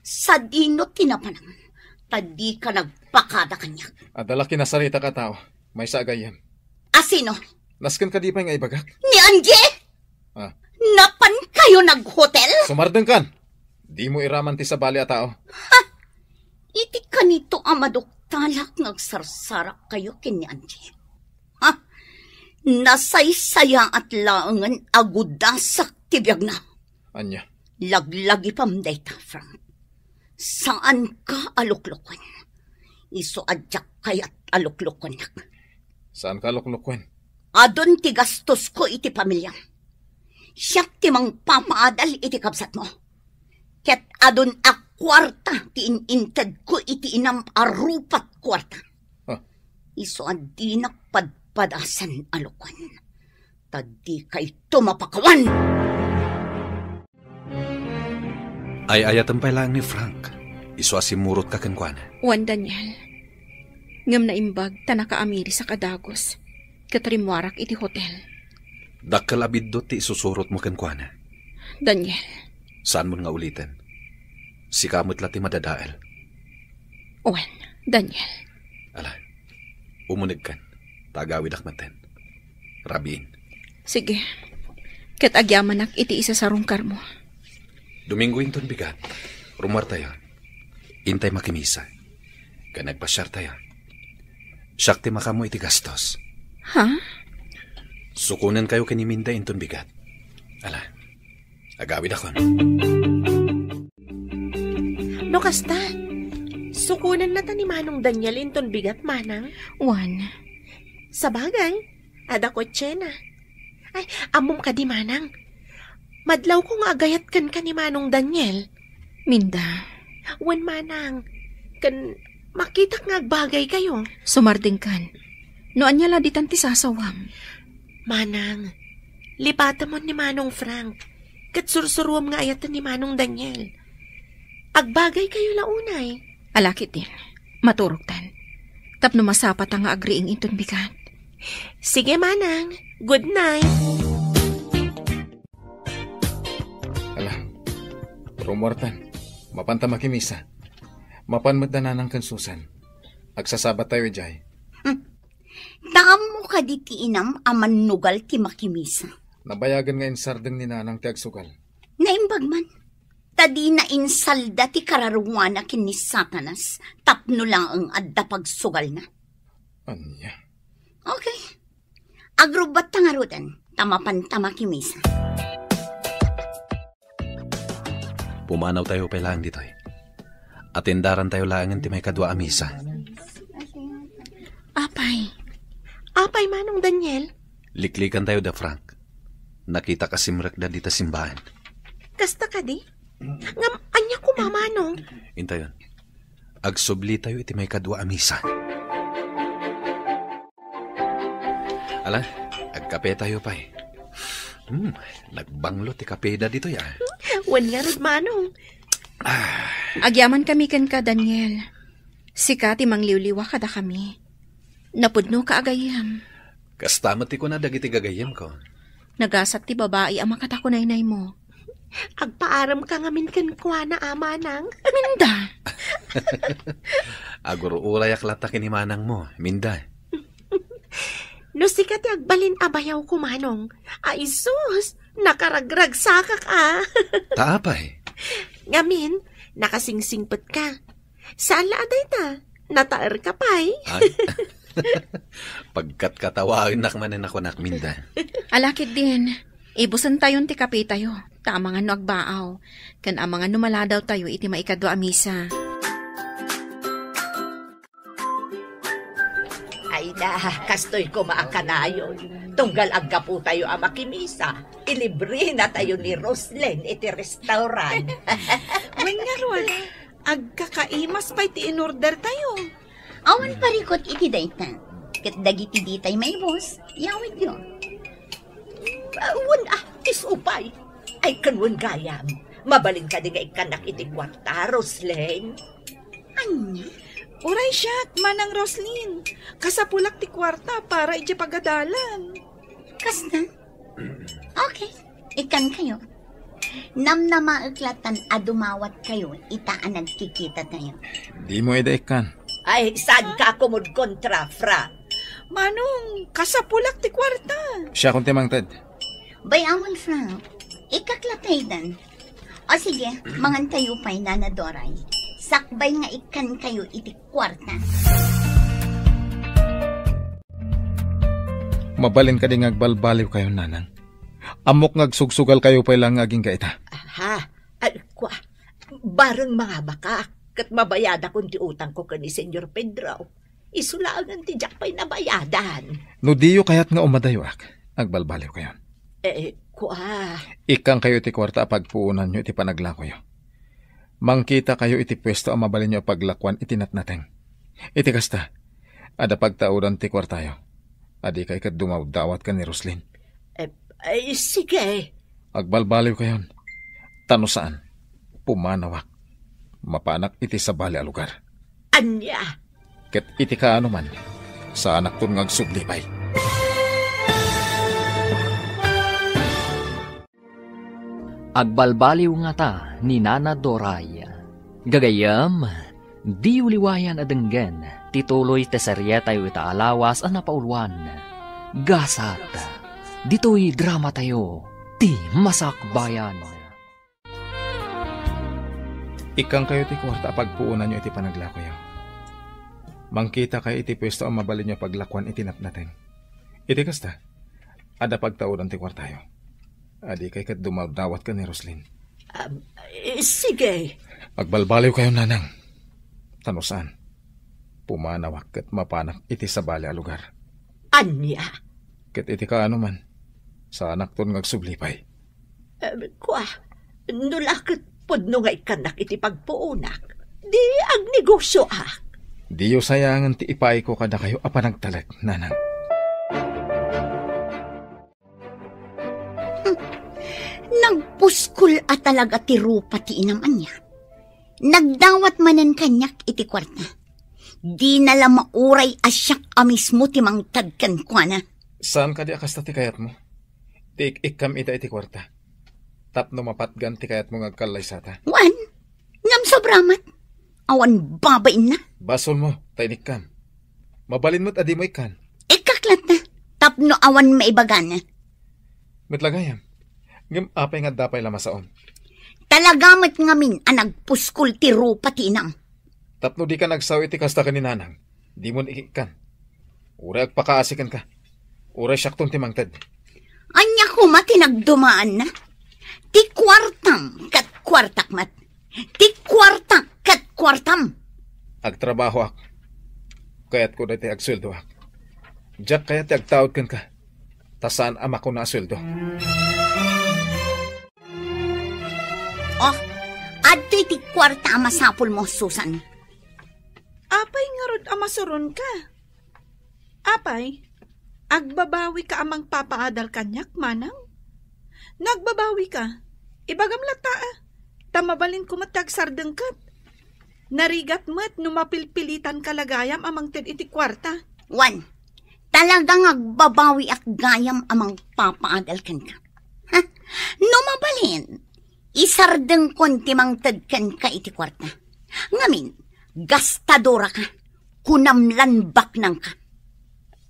sadino ti napanam? Ta dika nag-, pakada kaniak. Adda la kinasaritak a tao. Maysa a gayyem. A sino? Nasken kadi pay nga ibagak? Ni Angie? Ah. Napan kayo naghotel? Sumardengkan! Dimo iraman ti sabali a tao. Ha? Iti kanito a maduktalak nga agsarsarak kayo ken ni Angie. Ha? Nasaysayaat laengen a gudasak ti biagna. Ania? Laglagipam dayta, Frank. Saanka a lukloken. Isu a diak kayat a luklokennak. Saanka a lukloken? Adun ti gastosko iti pamiliam. Siak ti mangpapaadal iti kabsatmo. Ket adun a kuarta ti in-intedko iti inam a rupat kuarta. Ah. Isu a dinak padpadasan a lukon. Ta dikayto mapakawan! Ay-ayatem pay laeng ni Frank. Isu a simmurotka kenkuana. Wen, Daniel. Ngem naimbag ta nakaamirisak a dagus ket rimmuarak iti hotel. Dakkel a biddut ti isusurotmo kenkuana. Daniel. Saanmon nga uliten. Sika met la ti madadael. Wen, Daniel. Ala, umunegkan, ta agawidak metten. Rabiin. Sige. Ket agyamanak iti isasarungkarmo. Domingo inton bigat. Rummuartayo. Intay makimisa. Ken agpasiartayo. Siak ti makaammo iti gastos. Ha? Sukonenkayo ken ni Minda inton bigat. Ala, agawidakon. No kasta, sukonennata ni Manong Daniel inton bigat, Manang? Wen. Sabagay, adda kotsena. Ay, ammom kadi, Manang? Madlawko nga agayat kenka ni Manong Daniel. Minda. Wen, Manang. Ken makitak nga agbagaykayo. Sumardengkan. No ania la ditan ti sasawam? Manang, lipatemon ni Manong Frank. Ket sursuruam nga ayaten ni Manong Daniel. Agbagaykayo la unay. Ala ketdin, maturogtan. Tapno masapata nga agriing inton bigat. Sige, Manang. Good night. Ala, rummuartan. Mapanta makimisa. Mapan met da Nanang ken Susan. Agsasabat tayo idiay. Hmm. Ta ammo kadi ti inam a mannugal ti makimisa? Nabayagen nga insardeng ni Nanang ti agsugal. Naimbag man. Ta dina insalda ti kararuana ken ni Satanas tapno laeng adda pagsugalna. Ania? Okay. Agrubbatta ngaruden, ta mapanta makimisa. Pumanawtayo pay laeng ditoy. Atendarantayo laengen ti maikadua a misa. Apay. Apay, Manong Daniel? Liklikantayo da Frank. Nakitak a simrekda dita simbahan. Kasta kadi? Ngem ania koma, Manong? Intayon. Agsublitayo iti maikadua a misa. Ala, agkapetayo pay. Hmm, nagbanglo ti kapeda ditoy, ah. Wen ngarud, Manong. Agyamankami kenka, Daniel. Sika ti mangliwliwa kadakami. Napudnoka a gayyem. Kasta met ti kuna dagiti gagayyemko. Nagasat ti babai a makatakunaynaymo. Agpaaramka ngamin kenkuana, a Manang. Minda! Agur-urayak latta ken ni Manangmo, Minda. No sika ti agbalin a bayawko, Manong. Ay, sus, nakaragragsakak, a. Ta apay? Ngamin, nakasingsingpetka. Saan la a dayta, nataerka pay. Ay. Pagkatkatawaennak manen a kunak, Minda. Ala ketdin, ibusentayon ti kapetayo, ta amangan no agbaaw, ken amangan no maladawtayo iti maikadua a misa. Ay na, kastoy koma a kanayon. Tunggal aggapotayo a makimisa, ilibrenatayo ni Roslyn iti restaurant. Wen ngarud, agkakaimas pay ti inordertayo. Awan parikut iti dayta. Ket dagiti ditay maibus, yawidyo. Ah, wen, ah, isu pay. Ay, ken wen gayam, mabalin kadi nga ikkannak iti kuarta, Roslyn? Ania? Uray siak, Manang Roslyn. Kasapulak ti kuarta para idiay pagadalan. Kasta? Okay. Ikkankayo. Namnamaek latan a dumawatkayo ita a nagkikitatayo. Dimo ida ikkan. Ay, saan ka kumudkontra, Frank? Manong, kasapulak ti kuarta. Siakon ti mangted. Bay-amon, Frank. Ikaklataydan. O sige, mangankayo pay, Nana Doray. Sakbay nga ikkankayo iti kuarta. Mabalin kadi nga agbalbaliwkayo, Nanang? Ammok nga agsugsugalkayo pay laeng nga agingga ita. Aha. Ay, kua. Bareng mangabakak, ket mabayadakon ti utangko ken ni Señor Pedro. Isu laengen ti diak pay nabayadan. No diyo kayat nga umadayoak, agbalbaliwkayon. Eh, kua. Ikkankayo ti kuarta a pagpuonanyo iti panaglakoyo. Mangkitakayo iti puesto a mabalinyo a paglakuan iti natnateng. Iti kasta, adda pagtaudan ti kuartayo. A dikay ket dumawdawat ken ni Roslin. Eh, eh, sige. Agbalbaliwkayon. Ta no saan, pumanawak. Mapanak iti sabali a lugar. Ania? Ket iti kaano man, saanakton nga agsubli pay. Agbalbaliw ngata ni Nana Doray. Gagayyem, diyo liwayan a denggen ti tuloy ti serietayo ita a lawas a napauluan, Gasat. Ditoy dramatayo, Ti Masakbayan. Ikkankayo ti kuarta a pagpuonanyo iti panaglakoyo. Mangkitakayo iti puesto a mabalinyo a paglakuan iti natnateng. Iti kasta, adda pagtaudan ti kuartayo. A dikay ket dumawdawat ken ni Roslin. Am, eh, sige. Agbalbaliwkayo, Nanang. Ta no saan, pumanawak ket mapanak iti sabali a lugar. Ania? Ket iti kaano man, saanakton nga agsubli pay. Eh, kua, no la ket pudno nga ikkannak iti pagpuonak, di agnegosioak. Diyo sayangen ti ipaayko kadakayo a panagtalek, Nanang. Hmm. Nagpuskol a talaga ti rupa ti inam, ania. Nagdawat manen kaniak iti kuarta. Dina la mauray a siak a mismo ti mangted kenkuana. Saan kadi a kasta ti kayatmo? Ti ik-ikkam ita iti kuarta. Tapno mapatgan ti kayatmo nga agkallaysata. Wen, ngem sobra met. Awan babainna. Basolmo, ta inikkam. Mabalin met a dimo ikkan. Ikkak latta, tapno awan maibagana. Met la gayam. Ngem apay nga adda pay la masaom? Talaga met ngamin a nagpuskol ti rupa ti inam. Tapno dika nagsao iti kasta ken ni Nanang, dimon ikkan. Uray agpakaasi kenka. Uray siakton ti mangted. Ania koma ti nagdumaanna? Ti kuartam ket kuartak met. Ti kuartak ket kuartam. Agtrabahoak. Kayatko daytoy agsueldoak. Diak kayat ti agtaud kenka. Ta saan a makuna a sueldo. Oh, adtoy ti kuarta a masapulmo, Susan. Apay ngarud a masuronka? Apay, agbabawika a mangpapaadal kaniak, manang? No agbabawika, ibagam latta, a, ta mabalinko met ti agsardengkat. Narigat met no mapilpilitanka la gayam a mangted iti kuarta. Wen, talaga nga agbabawiak gayam a mangpapaadal kenka. Ha? No mabalin, isardengkon ti mangted kenka iti kuarta. Ngamin, gastadoraka, kunam lan baknangka.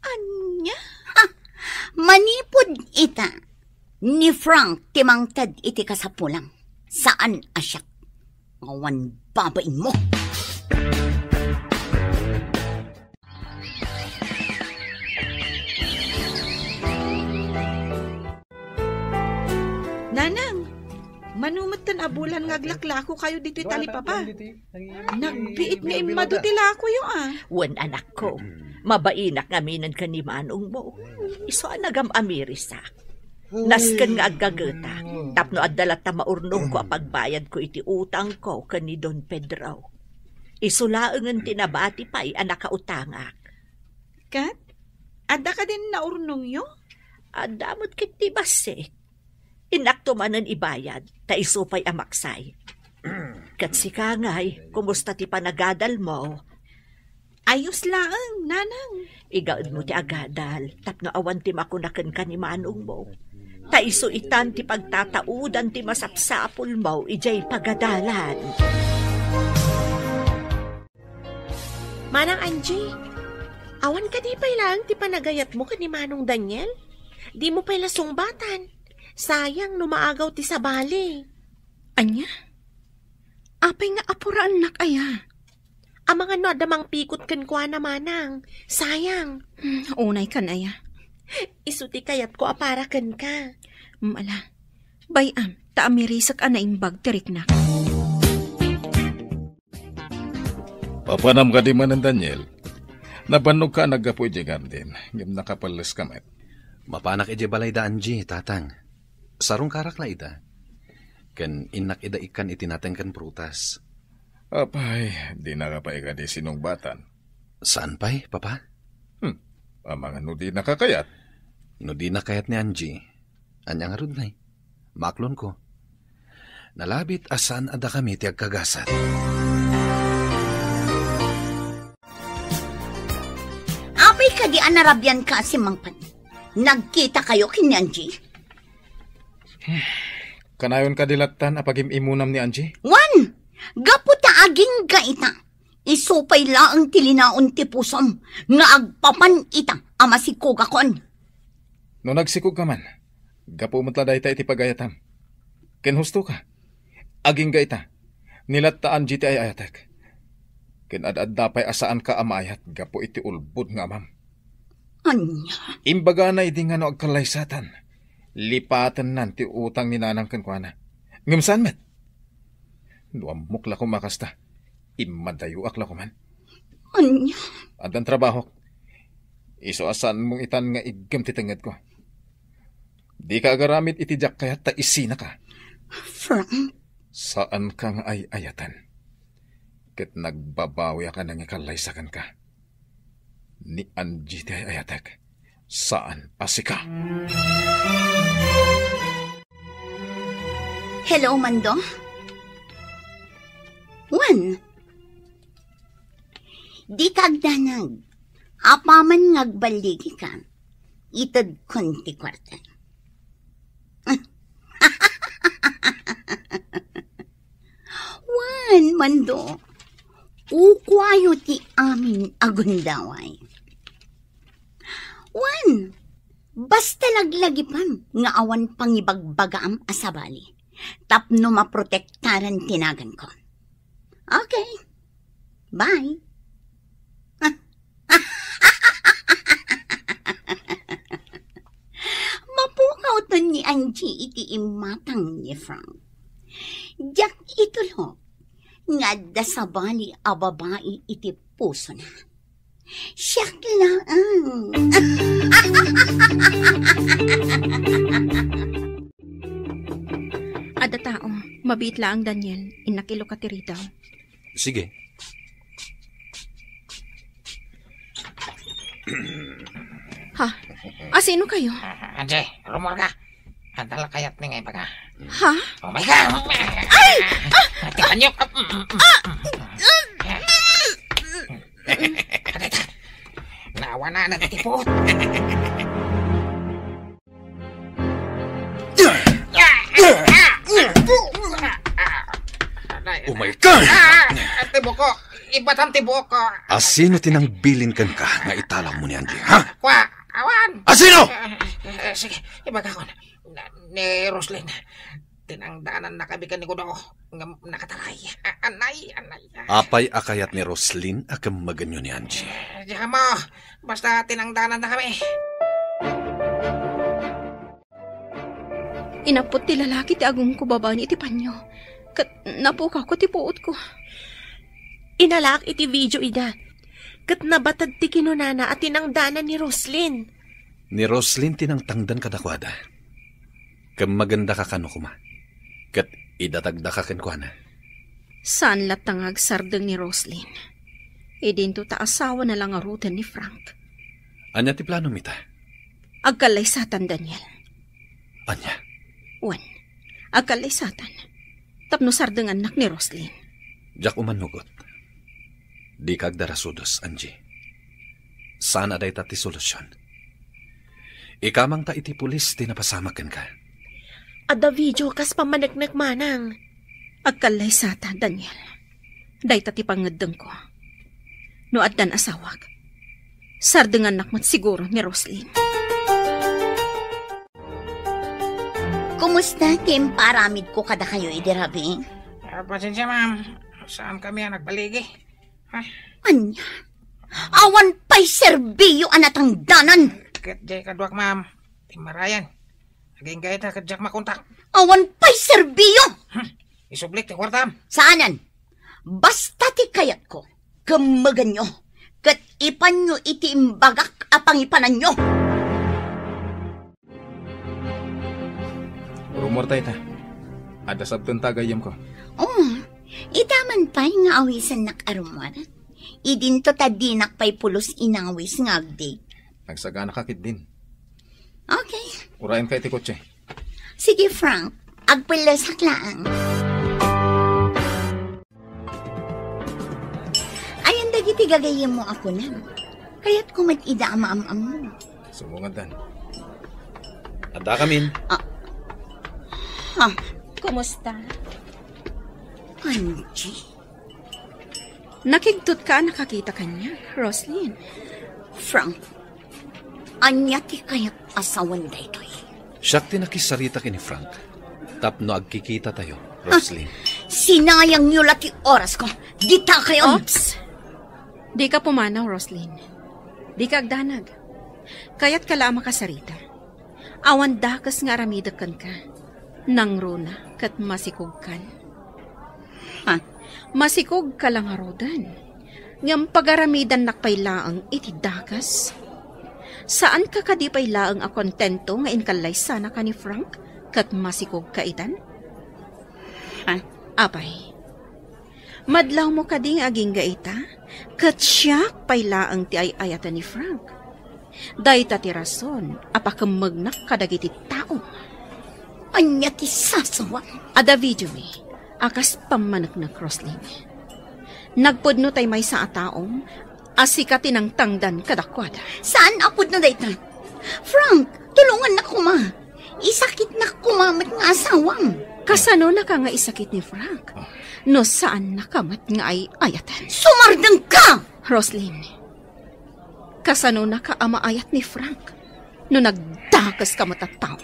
Ania? Ha! Manipud ita, ni Frank ti mangted iti kasapulam. Saan a siak. Awan babainmo. Nanang, mano metten a bulan nga aglaklakokayo ditoy talipapa? Nagbiit nga immadu ti lakoyo, a. Wen, anakko, mabainak ngaminen ken ni manongmo. Isu a nagam-amirisak. Nasken nga aggagetak, tapno adda latta maurnongko a pagbayadko iti utangko ken ni Don Pedro. Isu laengen ti nabati pay a nakautangak. Ket, adda kadin naurnongyo? Adda met ket ti bassit. Innakto manen ibayad, ta isu pay a maksay. Ket sika ngay, kumusta ti panagadalmo? Ayos laeng, nanang. Igaedmo ti agadal, tapno awan ti makuna kenka ni manongmo. Ta isu itan ti pagtataudan ti masapsapulmo idiay pagadalan. Manang Angie, awan kadi pay laeng ti panagayatmo ken ni Manong Daniel? Dimo pay la sungbatan. Sayang no maagaw ti sabali. Ania? Apay nga apuraennak aya? Amangan no adda mangpikot kenkuana, manang. Sayang. Hmm, unay kan aya. Isu ti kayatko a para kenka. Mala. Bay-am, ta amirisek a naimbag ti riknak. Papanam kadi manen, Daniel? Nabannogka a naggapu idiay garden, ngem nakapelleska met. Mapanak idiay balay da Angie, Tatang. Sarungkarak la ida. Ken innak ida ikkan iti nateng ken prutas. Apay, dinaka pay kadi sinungbatan? Saan pay, Papa? Hmm, amangan no dinaka kayat? No dinak kayat ni Angie, ania ngarud ngay? Maaklonko. Nalabit a saan a dakami ti agkagasat. Apay kadi a narabianka a simmangpet? Nagkitakayo ken ni Angie? Kanayon kadi lattan a pagim-imunam ni Angie? Wen, gapu ta agingga ita, isu pay laeng ti linaon ti pusom nga agpapan ita a masikogakon. No nagsikogka man, gapu met la dayta iti pagayatam. Ken hustoka, agingga ita, ni latta Angie ti ay-ayatek. Ken ad-adda pay a saanka a maayat gapu iti ulbod nga amam. Ania? Imbagana idi nga no agkallaysatan, lipatennan ti utang ni nanang kenkuana. Ngem saan met? No ammok la koma kasta, immadayoak la koman. Ania? Addan trabahok. Isu a saanmo itan nga iggem ti tengngedko. Dika agaramid iti diak kayat ta isinaka. Frank? Saanka nga ay-ayaten. Ket nagbabawiak a nangikallaysa kenka. Ni Angie ti ay-ayatek, saan a sika. Hello, Mando? Wen, dika agdanag. Apaman nga agballigika, itedkon ti kuarta. Wen, Mando, ukuayo ti amin a gundaway. Wen, basta laglagipem nga awan pangibagbagaam a sabali tapno maprotektaran ti naganko. Okay. Bye. Mapukawton ni Angie iti imatang ni Frank. Diak itulok nga adda sabali a babai iti pusona. Siak laeng. Adda tao, mabiit laeng, Daniel, innak iluka ti ridaw. Sige. Ha? Asino kayo? Angie, rumor ka. Adda la kayat ni nga ibaga. Ha? Oh my God! Ay! Ah! Ate Panyo! Ah! Ah! Nawanan na ti puot. Oh my God! Ah! Ti buko! Ibatam ti buko! Asino ti nangbilin kenka nga italawmo ni Angie, ha? Kwa! Awan! Asino? Eh, eh, sige, ibagakon. Na, ni Roslyn. Tinangdanan na kami ken ni Gudo. Nga nakataray. A-, anay, anay. Apay a kayat ni Roslyn a kemmegenyo ni Angie? Eh, di ka mo. Basta tinangdanan na kami. Inappot ti lalaki ti agungko babaen iti panyo, ket napukawko ti puotko. Inalaak iti video ida, ket nabatad ti kinunana a tinangdanan ni Roslyn. Ni Roslyn ti nangtangdan kadakuada. Kemmegenda ka kano koma, ket idatagda ka kenkuana. Saan latta nga agsardeng ni Roslyn. Idinto ta asawana la ngaruden ni Frank. Ania ti planom ita? Agkallaysatan, Daniel. Ania? Wen, agkallaysatan. Tapno sardengannak ni Roslyn. Diak umannugot. Dika agdarasudos, Angie. Saan a dayta ti solusyon. Ikamangta iti pulis ti napasamak kenka. Adda video kas pammaneknek manang. Agkallaysata, Daniel. Dayta ti pangngeddengko. no addan asawak. Sardengannak met siguro ni Roslyn. Kumusta ti impaaramidko kadakayo idi rabii? Ah, pasensya, ma'am. Saan kami a nagbaligi? Ah. Ania? Awan pay serbiyo a natangdanan. Ket diay kaduak, ma'am. Timmarayan. Agingga ita ket diak makontak. Awan pay serbiyo! Hmm. Isublik ti kuartam. Saanen. Basta ti kayatko, kemmegenyo, ket ipanyo iti imbagak a pangipananyo. Rummuarta ita. Adda sabtenta a gayyemko. Oh, ita man pay nga awisannak a rummuar. Idinto ta dinak pay pulos inawis nga agdate. Nagsagana ka ketdin. Okay. Urayenka iti kotse. Sige, Frank. Agpellesak laeng. Ayan dagiti gagayyemmo a kunam. Kayatko met ida a maam-ammo. Sumungad dan. Adda kamin. Ah. Ha? Kumusta? Angie? Nakigtot ka a nakakita kaniak, Roslyn. Frank, ania ti kayat a sawen daytoy? Siak ti nakisarita ken ni Frank tapno agkikitatayo, Roslyn. Sinayangyo la ti orasko. Dita kayo. Oops! Dika pumanaw, Roslyn. Dika agdanag. Kayatka la a makasarita. Awan dakes nga aramidek kenka. Nangruna ket masikogkan. Ha? Masikogka la ngaruden. Ngem pagaramidannak pay laeng iti dakes. Saanka kadi pay laeng a kontento nga inkallaysanaka ni Frank ket masikogka itan? Ha? Apay, madlawmo kadi nga agingga ita, ket siak pay laeng ti ay-ayaten ni Frank. Dayta ti rason a pakemmegnak kadagiti tao. Ania ti sasawam? Adda videomi a kas pammaneknek, Roslyn. Nagpudno tay maysa a taom a sika ti nangtangdan kadakuada. Saan a pudno dayta? Frank, tulongannak koma. Isakitnak koma met nga asawam. Kasanonaka nga isakit ni Frank no saannaka met nga ay-ayaten? Sumardengka! Roslyn, kasanonaka a maayat ni Frank no nagdakeska met a tao?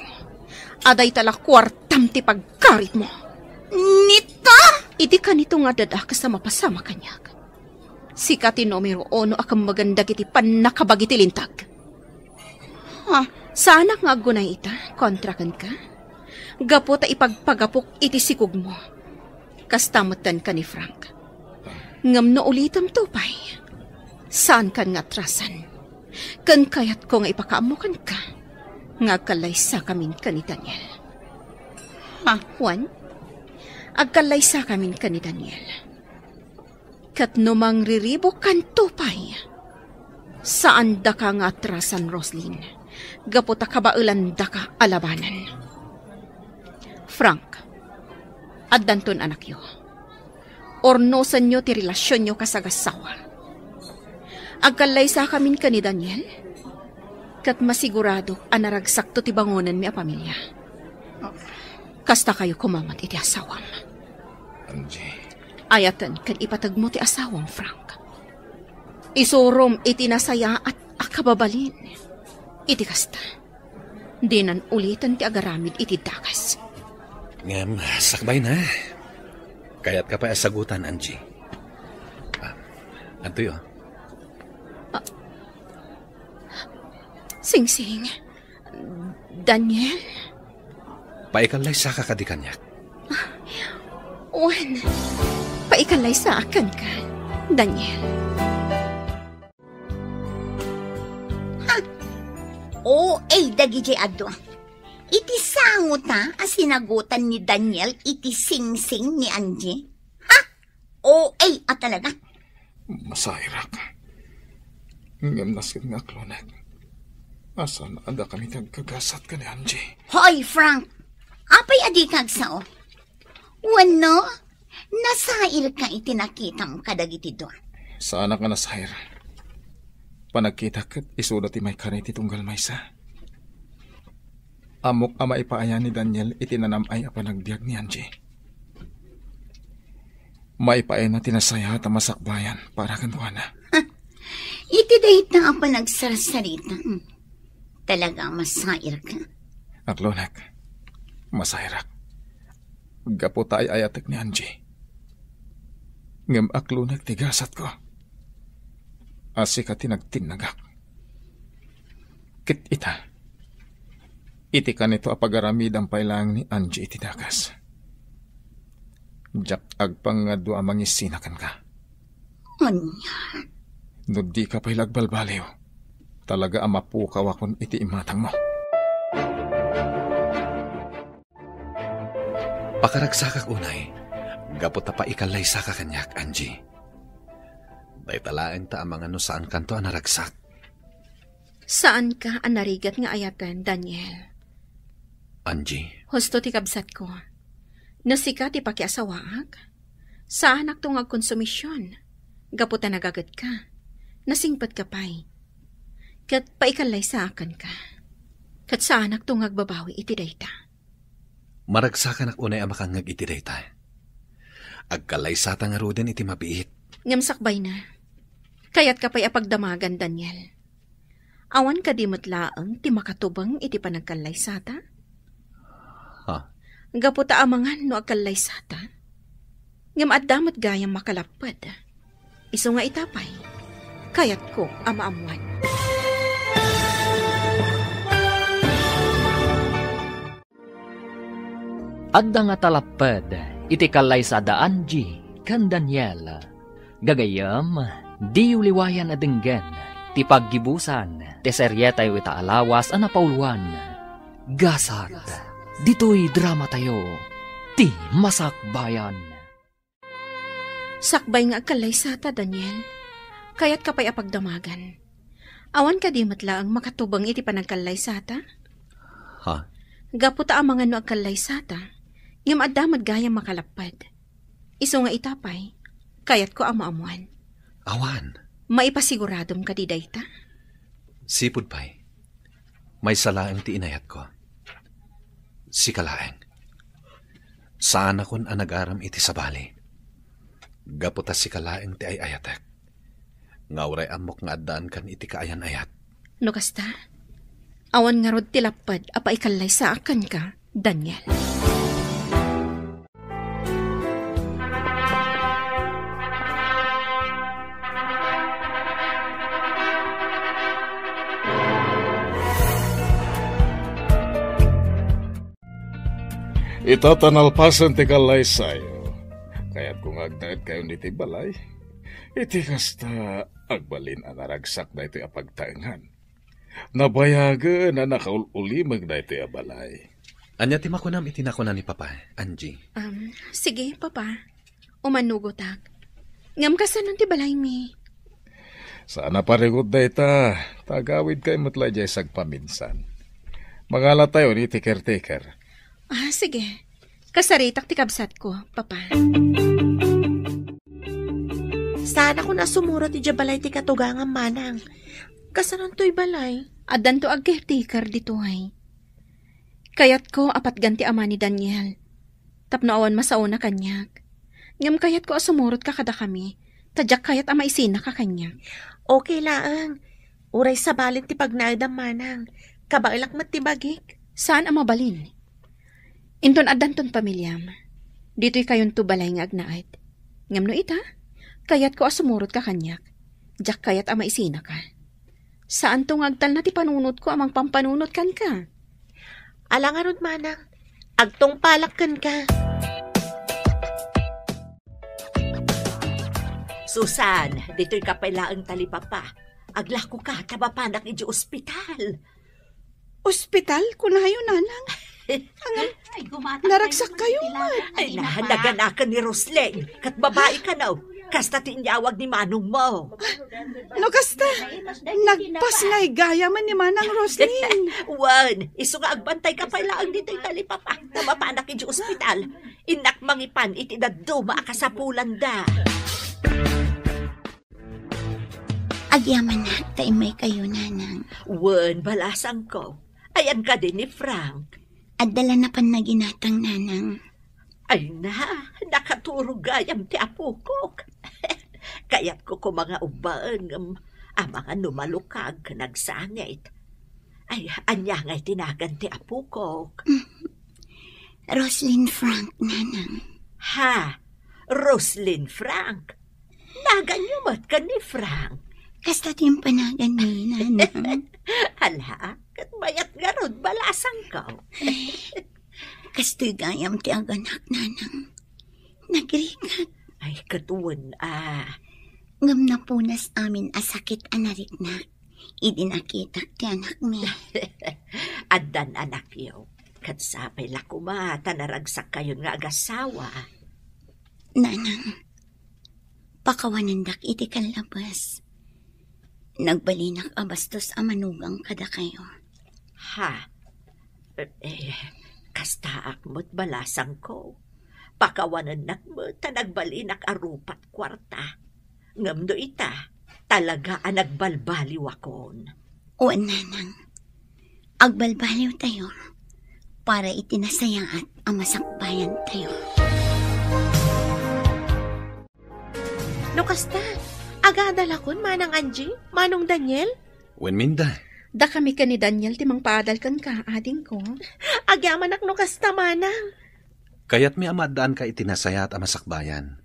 Adayta la kuartam ti pagkaritmo. Nita? Idi kanito nga adda dakes a mapasama kaniak, sika ti numero uno a kemmegen dagiti pannakabagi ti lintag. Ha? Saanak nga aggunay ita kontra kenka? Gapu ta ipagpagapok iti sikogmo. Kasta metten ken ni Frank. Ngem no ulitemto pay, saankan nga atrasan. Ken kayatko nga ipakaammo kenka nga agkallaysakamin ken ni Daniel. Ha? Wen, agkallaysakamin ken ni Daniel. Ket no mangriribukanto pay, saandaka nga atrasan, Roslyn, gapu ta kabaelandaka a labanen. Frank, addanton anakyo. Urnosenyo ti relasionyo kas agassawa. Agkallaysakamin ken ni Daniel, ket masiguradok a naragsakto ti bangonenmi a pamilia. Kasta kayo koma met iti asawam. Angie. Ayaten ken ipategmo ti asawam, Frank. Isurom iti nasayaat a kababalin. Iti kasta, dinan uliten ti agaramid iti dakes. Ngem, sakbayna. Kayatka pay a sagutan, Angie. Ah, adtoy, oh. Ah, Singsing. Daniel? Paikallaysaka kadi kaniak? Wen, paikallaysaak kenka, Daniel. Ha? O A dagidiay a dua. Iti sangota a sinagutan ni Daniel iti singsing ni Angie? Ha? O A a talaga. Masairak. Ngem nasken nga aklonek a saan a dakami ti agkagasat ken ni Angie. Hoy, Frank! Apay a dika agsao? Wenno, nasairka iti nakitam kadagiti dua? Saanak nga nasair. Panagkitak ket isuda ti maikari ti tunggal maysa. Ammok a maipaayan ni Daniel iti nanam-ay a panagbiag ni Angie. Maipaayna ti nasayaat a masakbayan para kenkuana. Iti dayta a panagsarsarita, talaga masairka. Aklonek, masairak. Gapu ta ay-ayatek ni Angie. Ngem aklonek ti gasatko. A sika ti nagtinnagak. Ket ita, iti kanito a pagaramidam pay laeng ni Angie iti dakes. Diak agpangngad a mangisina kenka. Ania? No dika pay la agbalbaliw, talaga a mapukawakon iti imatangmo. Pakaragsakak unay, gapu ta paikallaysaka kaniak, Angie. Dayta laeng ta amangan no saankanto a naragsak. Saanka a narigat nga ayaten, Daniel. Angie. Husto ti kabsatko. No sika ti pakiasawaak, saanakto nga agkonsumision. Gapu ta nagagetka, nasingpetka pay. Ket paikallaysaakanka. Ket saanakto nga agbabawi iti dayta. Maragsakanak unay a makangngeg iti dayta. Agkallaysata ngaruden iti mabiit. Ngem sakbayna, kayatka pay a pagdamagan, Daniel. Awan kadi met laeng ti makatubeng iti panagkallaysata? Ha? Gapu ta amangan no agkallaysata, ngem adda met gayam makalapped. Isu nga ita pay, kayatko a maammuan. Adda nga talapped iti kallaysa da Angie ken Daniel. Gagayyem, diyo liwayan a denggen ti paggibusan ti serietayo ita a lawas a napauluan, Gasat. Ditoy dramatayo, ti Masakbayan. Sakbay nga agkallaysata, Daniel. Kayatka pay a pagdamagan. Awan kadi met laeng makatubeng iti panagkallaysata? Ha? Gapu ta amangan no agkallaysata, ngem adda met gayam makalapped. Isu nga ita pay, kayatko a maammuan. Awan. Maipasiguradom kadi dayta? Sipud pay. Maysa laeng ti inayatko. Sika laeng. Saanakon a nagaram iti sabali. Gapu ta sika laeng ti ay-ayatek. Nga uray ammok nga addaankan iti kaayan-ayat. No kasta, awan ngarud ti lapped a paikallaysaakanka, Daniel. Ita ta nalpasen ti kallaysayo, kayatko nga agnaedkayon iti balay. Iti kasta, agbalin a naragsak daytoy a pagtaengan. Nabayagen a nakaul-ulimeg daytoy a balay. Ania ti makunam iti nakuna ni Papa, Angie? Um, sige, Papa. Umanugotak. Ngem kasano ti balaymi? Saan a parigut dayta, ta agawidkay met la idiay sagpaminsan. Mangalatayon iti caretaker. Ah, sige. Kasaritak ti kabsatko, Papa. Saanakon a sumurot idiay balay ti katugangam, manang. Kasanontoy balay? Addanto ag-caretaker ditoy. Kayatko a patgan ti ama ni Daniel. Tapno awan masaona kaniak. Ngem kayatko a sumurotka kadakami, ta diak kayat a maisinaka kaniak. Okay laeng. Uray sabalen ti pagnaedam, manang. Kabaelak met ti bagik. Saan a mabalin. Inton addanton pamiliam, ditoy kayonto balay nga agnaed. Ngem no ita, kayatko a sumurotka kaniak. Diak kayat a maisinaka. Saanto nga agtalna ti panunotko a mangpampanunot kenka. Ala ngarud, manang. Agtungpalak kenka. Susan, ditoy ka pay laeng talipapa. Aglakoka ta mapanak idiay ospital. Ospital? Kunayo, nanang. Angam, naragsak kayo met. Ay, na, naganakan ni Roslyn. Ket babai kano. Kasta ti inyawag ni manongmo. No kasta, nagpasngay gayam ni Manang Roslyn. Wen, isu nga agbantayka pay laeng ditoy talipapa. Ta mapanak idiay ospital. Innak mangipan iti dadduma a kasapulanda. Agyamanak ta immaykayo, nanang. Wen, balasangko. Ayan kadi ni Frank? Adda la napan naginatang, nanang. Ay na, nakaturog gayam ti apokok. Kayatko koma nga ubbaen, ngem Amangan no malukag ken agsangit. Ay, ania ngay ti nagan ti apokok? Mm. Roslyn Frank, nanang. Ha? Roslyn Frank? Naganyo met ken ni Frank? Kasta ti impanaganmi, nanang. Ala, ket mayat ngarud, balasangko. Kastoy gayam ti aganak, nanang. Nagrigat. Ay, ket wen a. Ngem napunas amin a sakit a nariknak idi nakitak ti anakmi. Addan anakyo. Ket sapay la koma ta naragsakkayon nga agasawa. Nanang, pakawanendak iti kallabes. Nagbalinak a bastos a manugang kadakayo. Ha? Eh, kastaak met, balasangko. Pakawanennak met ta nagbalinak a rupa't kuarta. Ngem no ita, talaga a nagbalbaliwakon. Wen, nanang. Agbalbaliwtayo para iti nasayaat a masakbayantayo. No kasta, agadalakon, Manang Angie, Manong Daniel? Wen, Minda. Dakami ken ni Daniel ti mangpaadal kenka, adingko. Agyamanak no kasta, Manang. Kayatmi a maaddaanka iti nasayaat a masakbayan.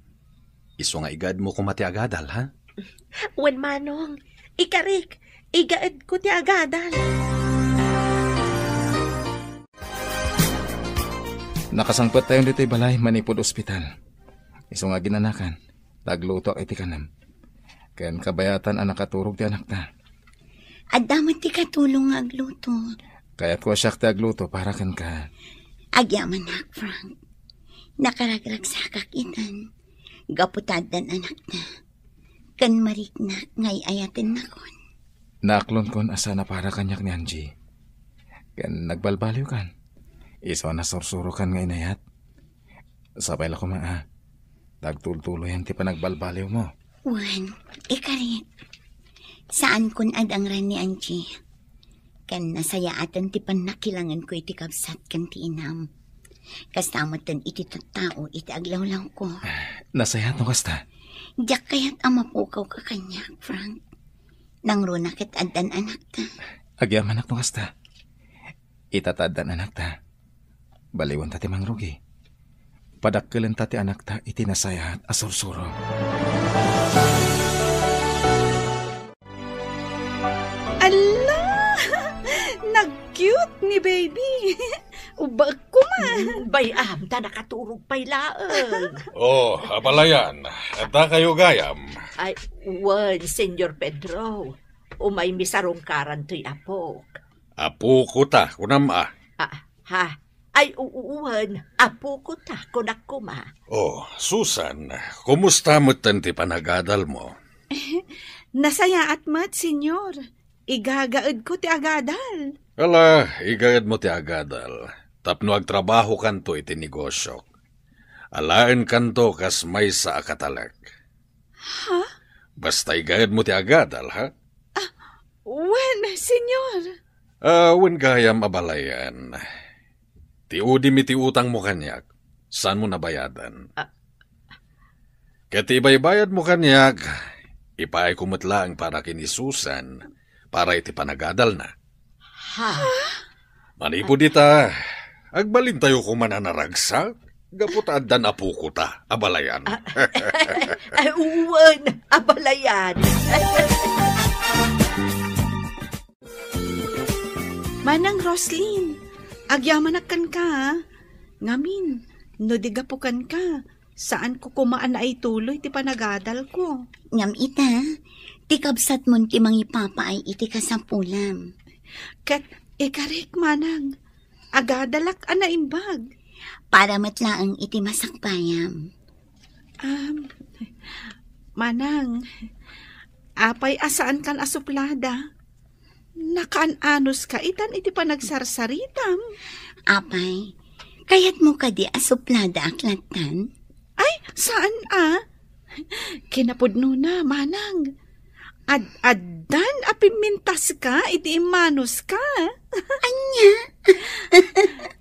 Isu nga igaedmo koma ti agadal, ha? Wen, Manong. Ikarik, igaedko ti agadal. Nakasangpettayon ditoy balay manipud ospital. Isu nga aginanakan, ta aglutoak iti kanem. Ken kabayatan a nakaturog ti anakta. Adda met ti katulong nga agluto. Kayatko a siak ti agluto para kenka. Agyamanak, Frank. Nakaragragsakak itan. Gapu ta addan anakta. Ken mariknak nga ay-ayatennakon. Naaklonkon a saan a para kaniak ni Angie. Ken nagbalbaliwkan. Isu a nasursurokan nga inayat. Sapay la koma a, ta agtultuloyan ti panagbalbaliwmo. Wen, ikarik. Saankon a dangran ni Angie. Ken nasayaaten ti pannakilangenko iti kabsat ken ti inam. Kasta metten iti tattao iti aglawlawko. Nasayaat no kasta. Diak kayat a mapukawka kaniak, Frank. Nangruna ket addan anakta. Agyamanak no kasta. Ita ta addan anakta. Baliwenta ti mangrugi. Padakkelenta ti anakta iti nasayaat a sursuro. Alla! Nag-cute ni baby. Ubaek koma. Bay-am, ta nakaturog pay laeng. Oh, abalayan. Adda kayo gayam? Ay, wen, Senyor Pedro. Umaymi sarungkaran toy apok. Apoko ta, kunam a. Ah, ha? Ay, u-, wen, apoko ta, kunak koma. Oh, Susan, kumusta metten ti panagadalmo? Nasayaat met, Senyor. Igagaedko ti agadal. Ala, igaedmo ti agadal. Tapno agtrabahokanto iti negosiok. Alaenkanto kas maysa a katalek. Ha? Basta igaedmo ti agadal, ha? Ah, wen, Senyor. Ah, wen gayam abalayan. Ti udim iti utangmo kaniak, saanmo nabayadan. Ah. Ket ti ibaybayadmo kaniak, ipaayko met laeng para ken ni Susan, para iti panagadalna. Ha? Manipud ita, agbalintayo koma a naragsak, gapu ta addan apoko ta, abalayan. Ah, ay, wen, abalayan. Manang Roslyn, agyamanak kenka, a. Ngamin, no di gapu kenka, saanko koma a naituloy ti panagadalko. Ngem ita, ti kabsatmon ti mangipapaay iti kasapulam. Ket ikarik, Manang, agadalak a naimbag. Para met laeng iti masakbayam. Am, Manang, apay a saankan a suplada? Nakaan-anos ka itan iti panagsarsaritam. Apay, kayatmo kadi a supladaak lattan? Ay, saan a? Kinapudnona, Manang. Ad-addan a pimmintaska iti immanuska. Ania?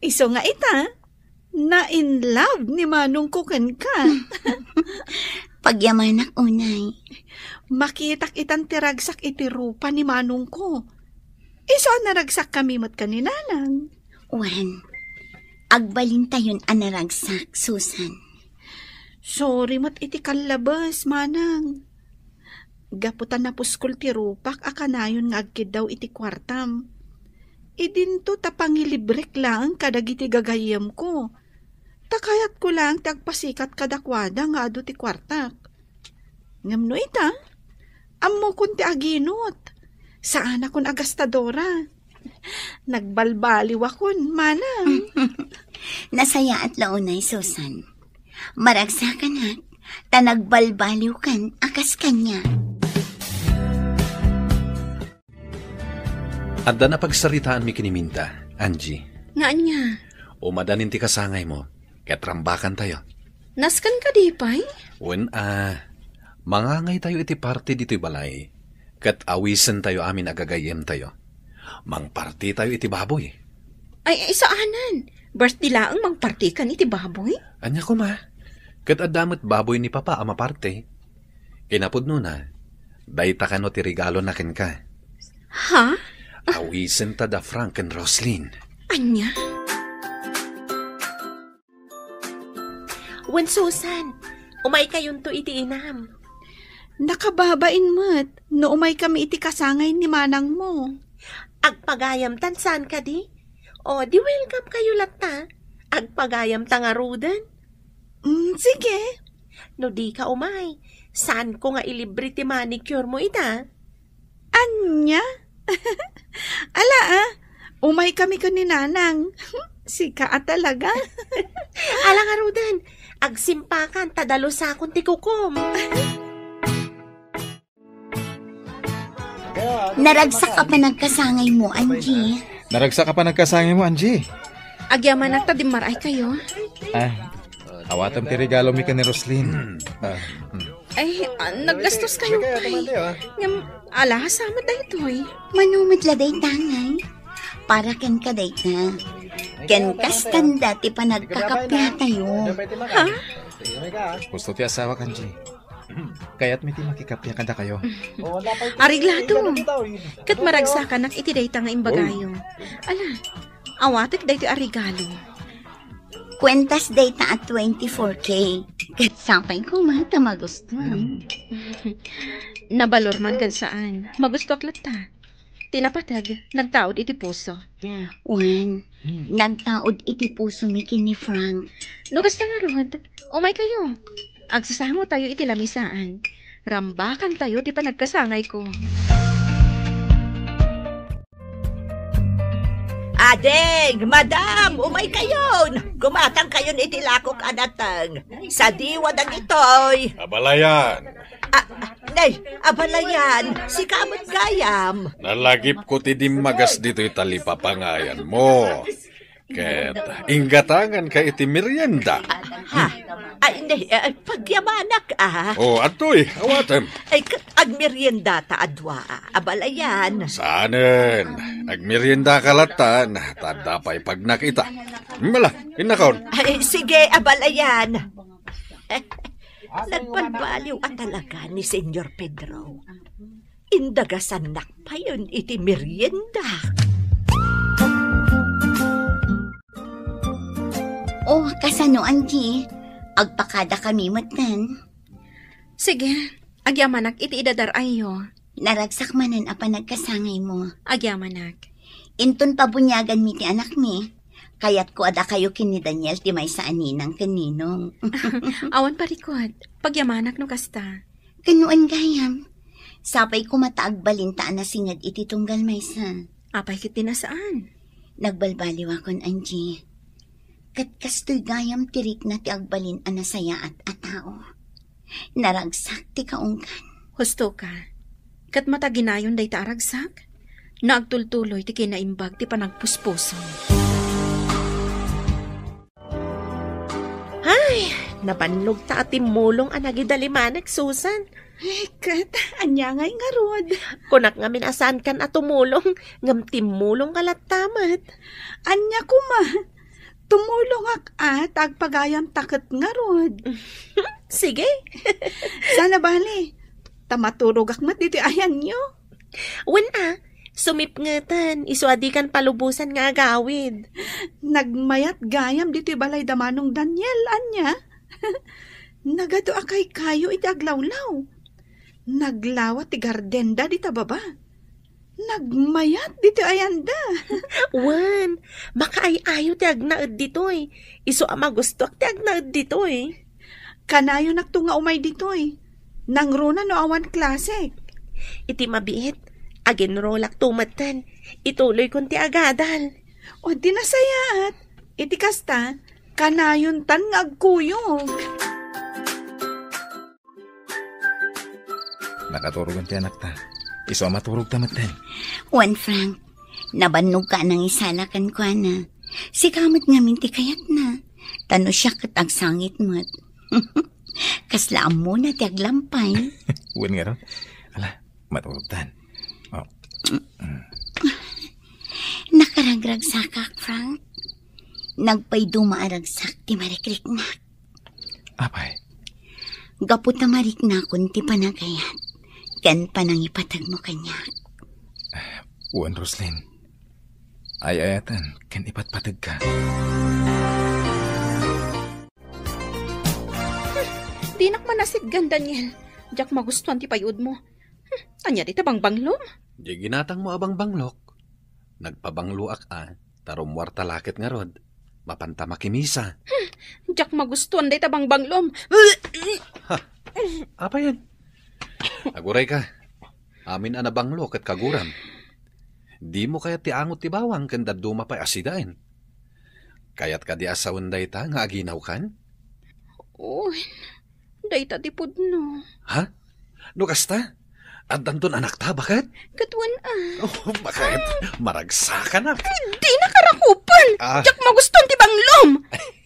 Isu nga ita, na-in love ni manongko kenka. Pagyamanak unay. Makitak itan ti ragsak iti rupa ni manongko. Isu a naragsakkami met ken ni nanang. Wen, agbalintayon a naragsak, Susan. Sorry met iti kallabes, manang. Gapu ta napuskol ti rupak a kanayon nga agkiddaw iti kuartam. Idinto ta pangilibrek laeng kadagiti gagayyemko. Ta kayatko laeng ti agpasikat kadakuada nga adu ti kuartak. Ngem no ita, ammokon ti aginot. Saanakon a gastadora. Nagbalbaliwakon, manang. Nasayaat la unay, Susan. Maragsakanak, ta nagbalbaliwkan a kas kaniak. Adda napagsaritaanmi ken ni Minda, Angie. Nga ania? Umadanin ti kasangaymo, ket rambakantayo. Nasken kadi pay? Wen a, mangangaytayo iti party ditoy balay, ket awisentayo amin a gagayyemtayo. Mangpartytayo iti baboy. Ay, ay, saanen. Birthday laeng mangpartykan iti baboy? Ania koma? Ket adda met baboy ni Papa a maparty. Kinapudnona, dayta kano ti regalona kenka. Ha? Awisenta da Frank ken Roslyn. Ania? Wen Susan, umaykayonto iti inam. Nakababain met no umaykami iti kasangay ni manangmo. Agpagayamtan saan kadi? O, di welcome kayo latta. Agpagayamta ngaruden. Mm, sige. No di ka umay, saanko nga ilibre ti manicure mo ita? Ania? Ala, ah, umaykami ken ni nanang. Sika a talaga. Ala ngaruden, agsimpakan ta dalusakon ti kukom. Naragsak a panagkasangaymo, Angie. Naragsak a panagkasangaymo, Angie. Agyamanak ta dimmaray kayo. Ah, awatem ti regalo mi ken ni Roslyn. Ah, hmm. Ay, ah, naggastos kayo pay. Ngem, ala, sa met daytoy? Mano met la dayta ngay? Para kenka dayta. Ken kasta ti panagkakapiatayo. Ha? Husto ti asawak, Angie. Kayatmi ti makikapia kadakayo. Areglato. Ket maragsakanak iti dayta nga imbagayo. Ala, awatek daytoy a regalo. Kuentas dayta a twenty-four K. Ket sapay koma ta magustuam. Nabalor man ken saan. Magustuak latta. Ti napateg, nagtaud iti puso. Wen, hmm, nagtaud iti pusomi ken ni Frank. No kasta ngarud, umay kayo. Agsasango tayo iti lamisaan. Rambakan tayo ti panagkasangay ko. Ading, madam, umay kayon. Gumatang kayon iti lakok a nateng. Sadiwa dagitoy. Abalayan. Ah, nay, abalayan, sika met gayam. Nalagipko ti dimmagas ditoy talipapangayanmo. Ket inggatanganka iti merienda. Ha? Ay, nay, eh, pagyamanak, ah. O, adtoy, awatem. Ay, ket agmeriendata a dua, abalayan. Saanen, agmeriendaka lattan, ta adda pay pagnak ita. Mala, innakon. Ay, sige, abalayan. Nagbalbaliw a talaga ni Senyor Pedro. Indagasannak payen iti merienda. O, kasano, Angie? Agpakada kami metten. Sige, agyamanak iti idadar-ayyo. Naragsak manen a panagkasangaymo. Agyamanak. Inton pabuniaganmi ti anakmi, kayatko a dakayo ken ni Daniel ti maysa a ninang ken ninong. Awan parikut, pagyamanak no kasta. Ken no wen gayam, sapay koma ta agbalinta a nasinged iti tunggal maysa. Apay ket ti nasaan? Nagbalbaliwakon, Angie. Ket kastoy gayam ti rikna ti agbalin a nasayaat a tao. Naragsak ti kaunggan. Husto ka. Ket mataginayon dayta a ragsak, naagtultuloy ti kinaimbag ti panagpuspuso. Ay, nabannogta a timmulong a nagidalimanek, Susan. Ay, ket, ania ngay ngarud? Kunak ngamin a saankan a tumulong, ngem timmulongka latta met. Ania koma? Tumulongak a, ta agpagayamta ket ngarud. Sige. Sana bali, ta maturogak met ditoy ayanyo. Wen a, sumipngeten, isu a dikan palubosan nga agawid. Nagmayat gayam ditoy balay da Manong Daniel, ania? Nagadu a kaykayo iti aglawlaw. Naglawa ti gardenda dita baba. Nagmayat ditoy ayanda. Wen, makaay-ayo ti agnaed ditoy. Isu a magustuak ti agnaed ditoy. Kanayonakto nga umay ditoy. Nangruna no awan klasek. Iti mabiit, aginrolakto metten. Ituloykon ti agadal. O di nasayaat. Iti kasta, kanayontan nga agkuyog. Nakaturogen ti anakta. Isu a maturogta metten. Wen, Frank, nabannog ka a nangisala kenkuana. Sika met ngamin ti kayatna. Ta no siak ket agsangit met. Kasla ammona ti aglampay. Wen ngarud. Ala, maturogtan. Oh. Nakaragragsakak, Frank. Nagpayduma a ragsak ti marikriknak. Apay? Gapu ta mariknakon ti panagayat ken panangipategmo kaniak. Wen, Roslyn. Ay-ayaten ken ipatpategka. Dinak manasitgan, Daniel. Diak magustuan ti payudmo. Hmm, ania dita bangbanglom? Di ginatangmo a bangbanglok. Nagpabangloak a, ta rummuarta la ket ngarud. Mapanta makimisa. Hmm, diak magustuan dayta bangbanglom. Ha? Apayen? Aguray ka. Amin a nabanglo ket kaguram. Dimo kayat ti angot ti bawang ken dadduma pay a sidaen? Kayat kadi a sawen dayta nga aginawkan? Wen, dayta ti pudno. Ha? No kasta? Addanton anakta, baket? Ket wen a. Oh, baket? Maragsakanak. Dina karakupan. Ah. Diak magustuan ti banglom.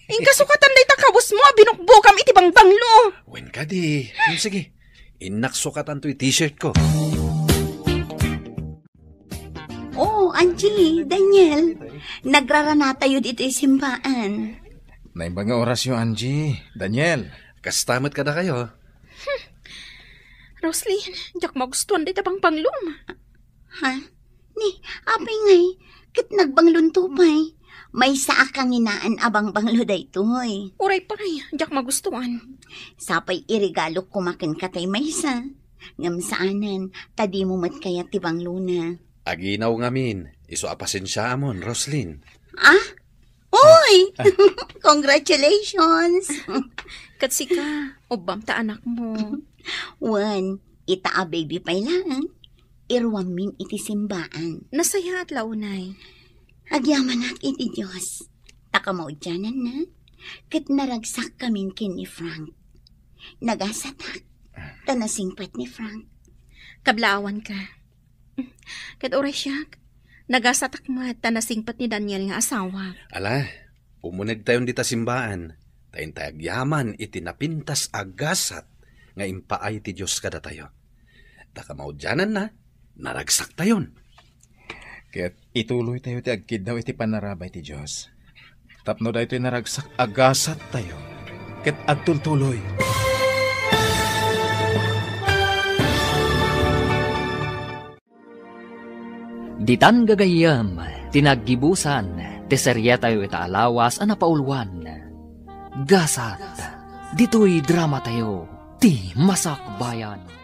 Inka sukatan dayta kawesmo a binukbokam iti bangbanglo. Wen kadi. Hmm, sige. Innak sukatanto iti t-shirt ko. Oh, Angie, Daniel, nagraranatayo ditoy simbaan. Naimbag nga orasyo, Angie, Daniel. Kasta met kadakayo. Hmm. Roslyn, diak magustuan dayta bangbanglom. Ha? Ni, apay ngay, ket nagbanglonto pay. Maysa a kanginaan a bangbanglo daytoy. Uray pay, diak magustuan. Sapay iregalok koma kenka tay maysa. Ngem saanen, ta dimo met kayat ti banglona. Aginaw ngamin, isu a pasensiaamon, Roslyn. Ah? Uy! Ah. Congratulations! Ket sika, ubbam ta anakmo. Wen, ita a baby pay laeng, iruammin iti simbaan. Nasayaat la unay. Agyamanak iti Dios, ta kamaudiananna, ket naragsakkamin ken ni Frank. Nagasatak, ta nasingpet ni Frank. Kablaawanka. Ket uray siak, nagasatak met ta nasingpet ni Daniel nga asawak. Ala, umunegtayon dita simbaan, ta intay agyaman iti napintas a gasat nga impaay ti Dios kadatayo. Ta kamaudiananna, naragsaktayon. Ket ituloytayo ti agkiddaw iti panarabay ti Dios. Tapno daytoy naragsak a gasattayo ket agtultuloy. Ditan gagayyem ti naggibusan ti serietayo ita a lawas a napauluan, Gasat. Ditoy dramatayo, Ti Masakbayan.